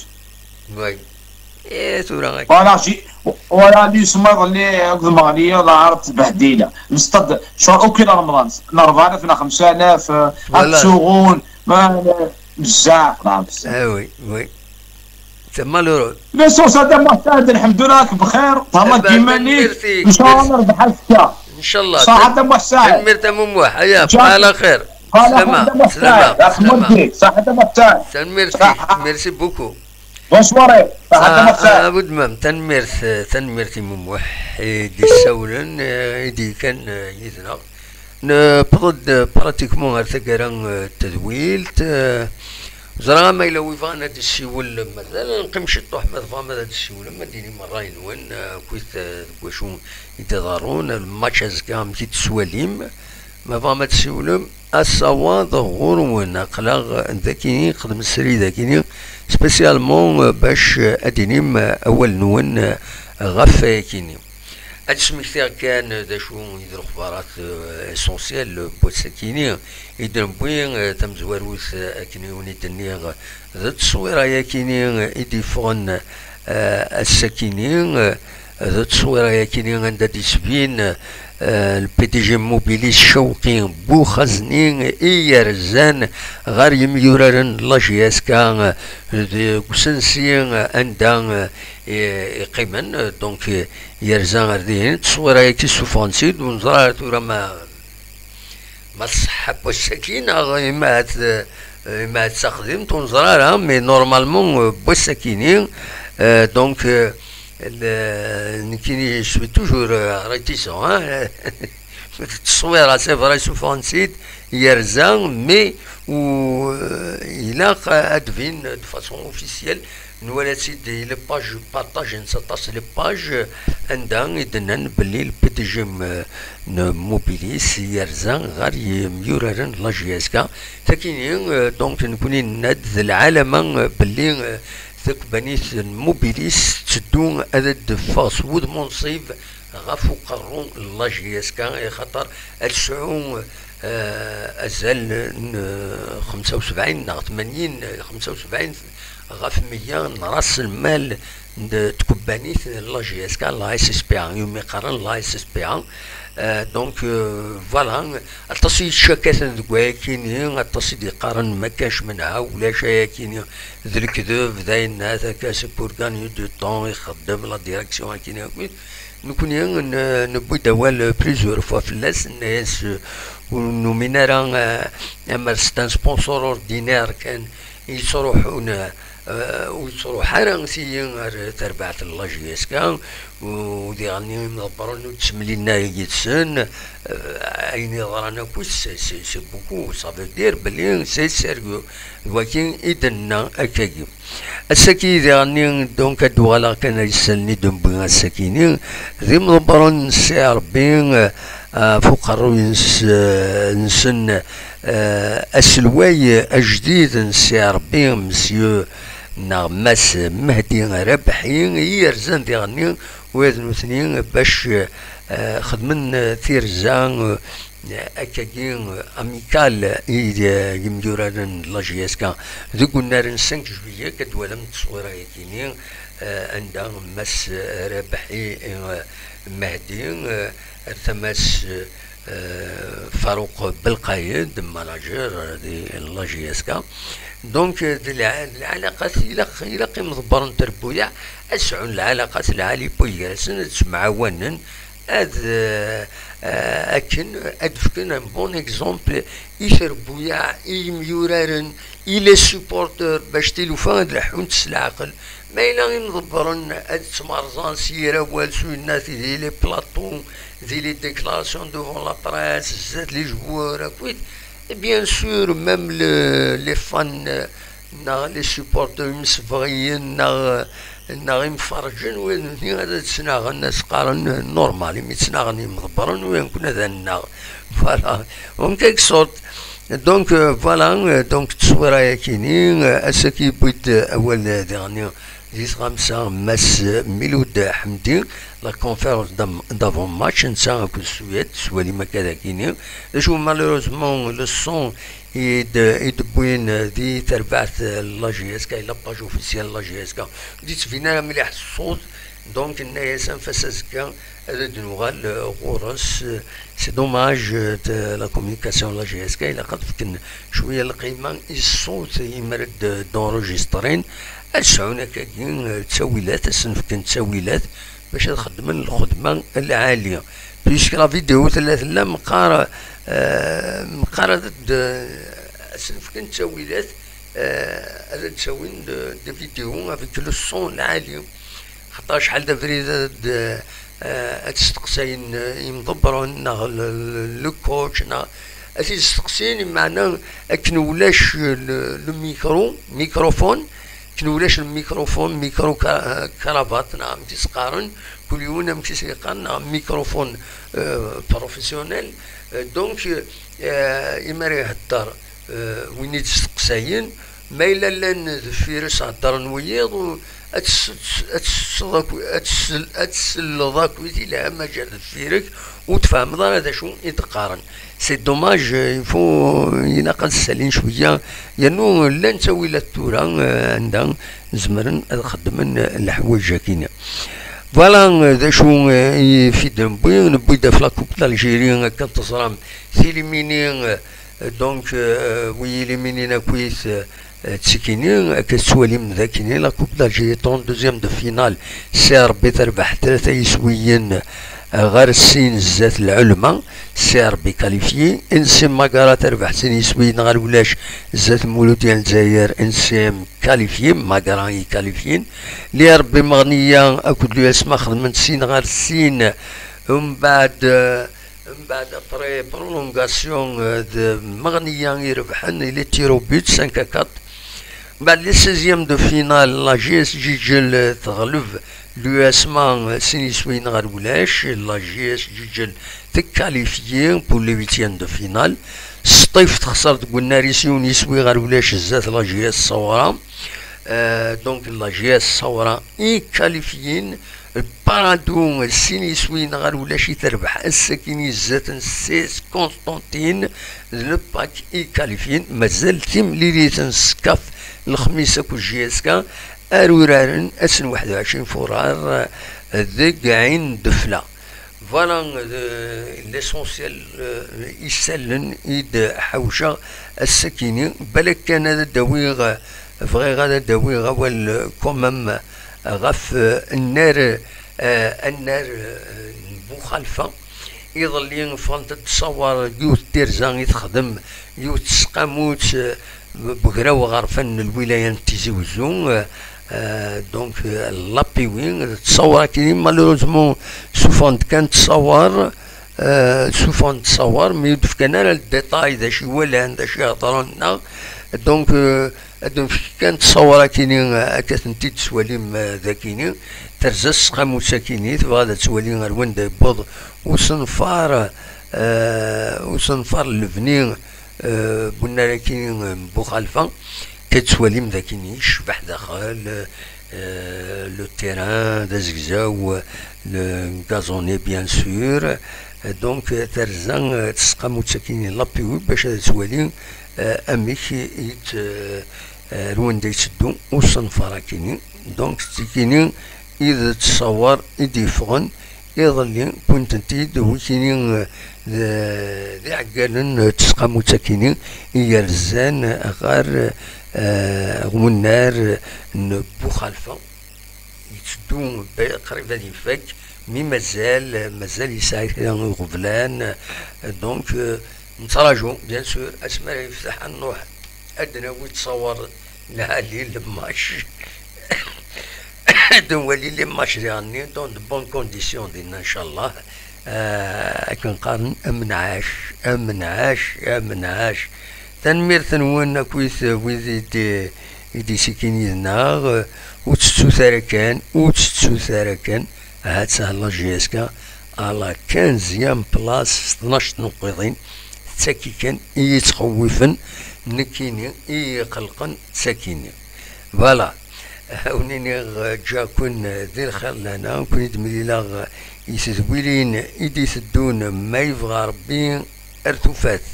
Oui. Eh, tura akka. Voilà, j'ai, voilà, les semaines اللي قد مغلية ظهرت بهديلة. Stade, شهر أوكي رمضان. أربعة آلاف ولا خمسة آلاف, euh, voilà. Ad tsuɣun, ma, بزاف، راه بزاف. Eh oui, oui. C'est malheureux. L'essentiel, a Dda Muḥ Saɛid, الحمد لله راك بخير، تهلا. Eh ben, كيما نيك. Tanemmirt-ik. إن شاء الله نربح الشتا. إن شاء الله. صح a Dda Muḥ Saɛid. Tanemmirt a Mummuḥ. هيا، إن شاء الله. على خير. على خير سلامة، a Dda Muḥ سلامة، Saɛid. سلامة. Merci beaucoup. Bonne soirée. صح a Dda Muḥ Saɛid. Ah, a Mummuḥ, tanemmirt, tanemmirt i Mummuḥ i d-issawlen, eh, i d-yekkan, eh, yid-neɣ. Newweḍ-d pratiquement ar taggara, eh, n tedwilt. Eh, ẓriɣ ma yella wi bɣan ad d-ssiwel, mazal neqqim ciṭṭuḥ, ma tebɣam ad d-ssiwlem, ad d-tinim ṛṛay-nwen, eh, akkit, eh, deg wacu i d-iḍerrun, lmatch azekka amek i t-tettwalim. Ma tebɣam ad d-ssiwlem, asawaḍ ɣur-wen. Aql-aɣ dagi, nexdem srid dagi, spécialement, eh, bac, eh, ad d-tinim, eh, awal-nwen, eh, ɣef wayakini. Ad d-smektiɣ kan d acu i d lexbarat, euh, essentiel n wass-akini i d-newwi, euh, tamezwarut, euh, akken i wen-d-nniɣ, d tteswira-yakini i d-yeffɣen, euh, ass-akini, euh, d tteswira-yakini anda d-isbin, euh, le P D G Mobilis Cawqi Buxazni i yerzan ɣer yemyuraren n la J S K, euh, deg usensi, euh, anda, euh, i, i qqimen, euh, donc, euh, yerza ar dihin. Tteswira-agi ssufɣen-tt-id, ur neẓri ara tura ma, ma tṣeḥḥa n wass-agi neɣ ima ahat, eh, ima ahat d taqdimt, ur neẓri ara, mais normalement, eh, n wass-akini, eh, donc, eh, le-, nekkini, je suis toujours, eh, réticent, hein. Tteswira, c'est vrai, ssufɣen-tt-id, yerza, mais u, eh, ilaq ad d-tbin de façon officielle. Nwala-tt-id i les pages, partagen-tt aṭas les pages, anda i d-nnan belli le P D G n, n Mobilis yerza ɣer yemyuraren n la J S K. Takini, eh, donc, nekkni nenna-d d lɛalama, eh, belli, eh, takebbanit n Mobilis tetteddu ad d-teffeɣ s wudem unṣib ɣef uqerru n la J S K, ixaṭer ad tesɛu, eh, azal n, eh, xemsa u sebɛin neɣ tmanyin, eh, xemsa u sebɛin ɣef meyya n ras lmal n tkebbanit n la J S K, la S S P A, umi qqaren la S S P A. Eh, donc, eh, voilà, aṭas i yettcakaten deg wayakini, aṭas i d-yeqqaren ma kkac menha ulac ayakini, d lekdeb, d ayen, ha-t-akka, c'est pour gagner du temps, ixeddem la direction akini akk. Nekkni n-, newwi-d awal plusieurs fois fell-as, nenna-yas, eh, ur numin ara, eh, amer c'est un sponsor ordinaire kan i yettruḥun, eh, ur yettruḥ ara syin ar terbaɛt n la J S K, u diɣen imḍebbren ur ttemlilin ara yid-sen, eh, ayen yeḍran akk, c'est, c'est, c'est beaucoup, ça veut dire belli c'est sérieux. D wagi i d-nenna akkagi. Ass-agi diɣenni, donc, ad d-uɣaleɣ kan ar isallen i d-newwi ass-akini, d imḍebbren n Si Ṛebbi, eh, ɣef uqerruy-nsen, eh, aselway ajdid n Si Ṛebbi, Monsieur neɣ Mass Mehdi Rabeḥi, i yerzan diɣenni, ula d nutni bac, eh, xedmen tirza, eh, akkagi, eh, amicale i, eh, yemyuraren n la J S K deg unnar n cinq juillet, ad d-twalam tteswira-yakini, eh, anda Mass Rabeḥi, eh, Mehdi, eh, ar tama-s, eh, Faruq Belqayed, manager di la J S K, Donc, d lɛalaqat, ilaq imḍebbren n trebbuyaɛ ad sɛun lɛalaqat lɛali n waygasen, ad ttemɛawanen, ad akken ad fken un bon exemple i trebbuyaɛ, i yimyuraren, i les supporteurs, bac tilufa ad leḥḥunt s leɛqel. Ma yella imḍebbren ad ttmerẓan s yir awal, s uyennat, di les plateaux, di les déclarations devant la presse, zdat les joueurs akkit, et bien sûr même les fans neɣ les supporters, imsebɣiyen neɣ neɣ imferrǧen, wid-nni ad ttnaɣen, ad s-qqaren normal, imi ttnaɣen imḍebbren, wid nekkni ad nnaɣ. Voilà, en quelque sorte. Donc, euh, voilà, euh, donc tteswira-yakini, euh, ass-agi yewwi-d awal, euh, diɣen di tɣamsa Mass Miloud Ḥemdi, la conférence d'am- d'avant-match netta akked Suède, s walim akka dagini. D acu, malheureusement, le son i d- i d-wwin di terbaɛt n la J S K, la page officielle n la J S K, ur d-yettbin ara mliḥ ṣṣut. Donc, nenna-yas anef-as azekka ad d-nuɣal, euh, ɣur-s. Euh, c'est dommage, euh, de la communication n la J S K, ilaq ad fken cwiya n lqima i ṣṣut, imi ara d- d-enregistrin, ad sɛun akkagi, euh, ttawilat, ad sen-fken ttawilat bac ad xedmen lxedma lɛali. Puisque la vidéo tella, tella meqqar, euh, meqqar ad d- ad sen-fken ttawilat, euh, ad d-ttawin de- des vidéos avec le son lɛali. Xaṭer acḥal d abrid ad, eh, ad steqsayen, eh, imḍebbren neɣ le, le, le coach, neɣ ad t-id-steqsin, meɛna akken ulac le, le micro, microphone, akken ulac le microphone, micro ca- cravate, neɣ amek i s-qqaren, kul yiwen amek i s-yeqqar, neɣ microphone, eh, professionnel. Eh, donc, eh, imi ara ihedder, eh, win i d-isteqsayen, ma yella llan deffir-s heddren wiyiḍ, u- ad tselleḍ akk i tilha ma ǧǧan deffir-k, ur tfehmeḍ ara d acu i d-qqaren. C'est dommage, euh, il faut, ilaq ad ssalin cwiya, yernu llan ttawilat tura, euh, anda zemren ad xeddmen leḥwayeǧ-agi. Voilà, euh, d acu, euh, i fi d-newwi, newwi-d ɣef la Coupe d'Algérie, akken teẓram, tilimini, euh, donc, euh, wi yiliminin akkit, euh, ttikini, akka tettwalim dakini, la Coupe d'Algérie, trente-deuxième de finale, C R B terbeḥ tlata yiswiyen, euh, ɣer sin zdat Lɛulma, C R B qualifié, N C M Magara terbeḥ sin yiswiyen ɣer ulac zdat Mouloudia n Lezzayer, N C M qualifié, Magara i qualifié, l'I R B Meɣniya akked l'U S M A xedmen sin ɣer sin, umbeɛd, euh, Mbeɛd, après prolongation, euh, d Meɣniya i rebḥen, les tirs au but, cinq à quatre. Mbeɛd, les seizièmes de finale, la J S Ǧiǧel, euh, teɣleb l'U S M A, euh, sin yiswiyen ɣer ulac, la J S Ǧiǧel tequalifie pour les huitièmes de finale. Sṭif texṣer deg unnar-is yiwen yiswi ɣer ulac zdat la J S Sawra. Euh, donc, la J S Sawra i qualifien. Paradou, sin yiswiyen ɣer ulac i terbeḥ ass-agi zdat n C S Constantine, d le pack i qualifien. Mazal timlilit n Skaf, Lexmis akked J S K, ar uraren ass n waḥed u ɛecrin furar deg Ɛin Defla. Voilà, euh, l'essentiel, euh, isallen i d-ḥawceɣ ass-agi-ni. Balak kan ad d-awiɣ, bɣiɣ ad d-awiɣ awal, euh, quand même, ɣef, euh, annar, euh, annar, euh, n Buxalfa. Iḍelli ffɣent-d tṣawar yiwet tirza i texdem yiwet tseqqamut, euh, deg ugraw aɣerfan n lwilaya n Tizi Wezzu, euh, euh, donc, euh, l'A P W, d ttṣawar akkin, malheureusement, sufɣen-d kan ttṣawar, euh, sufɣen-d ttṣawar, mi ur d-fkan ara le détail d acu i walan, d acu i hedren, neɣ, donc, euh, ad d-nefk kan ttṣawar akkin, euh, akka tent-id-teswalim, euh, d akkin, terza s tseqqamut akkin, tebɣa ad twali ar wanda yewweḍ usenfar, euh, usenfar n lebni, euh, bunnar-agi, euh, n Buxalfa, akka tettwalim d akken yecbeḥ daxel, euh, le terrain d azegzaw, le gazonné bien sûr, donc, euh, terza, euh, tseqqamut akkin l'A P W bac ad twali, euh, amek i t-, euh, ar wanda yetteddu usenfar akkin. Donc, d tikini i d ttṣawar i d-yeffɣen iḍelli, wwin-tent-id wikini, eh, d, d iɛeggalen n tseqqamut akkin i yerzan ɣer, eh, wennar n Buxalfa, yetteddu qrib ad ifak, mi mazal, mazal yesɛa kra n iɣeblan. Donc, eh, nettraǧu, bien sûr, asmi ara yefteḥ, ad nruḥ ad d-nawi ttṣawer lɛali, le match. Ad nwali le match diɣenni dans de bonnes conditions dinna, ncallah. Eh, akken qqaren, amenɛac, amenɛac, amenɛac. Tanemmirt-nwen akkit wid i d-, i d-isikkin yid-neɣ. Ur ttettut ara kan, ur ttettut ara kan. Ahat sahel la J S K à la quinzième place, s tnac n tneqqiḍin, d tagi kan i yi-ittxewwifen, nekkini i yi-iqelqen d tagi-nni. Voilà. Ad wen-iniɣ, eh, ǧǧiɣ-ken di lxir lehna, ur ken-id-mlileɣ i tedwilin i d-iteddun, ma yebɣa Rebbi, ar tufat.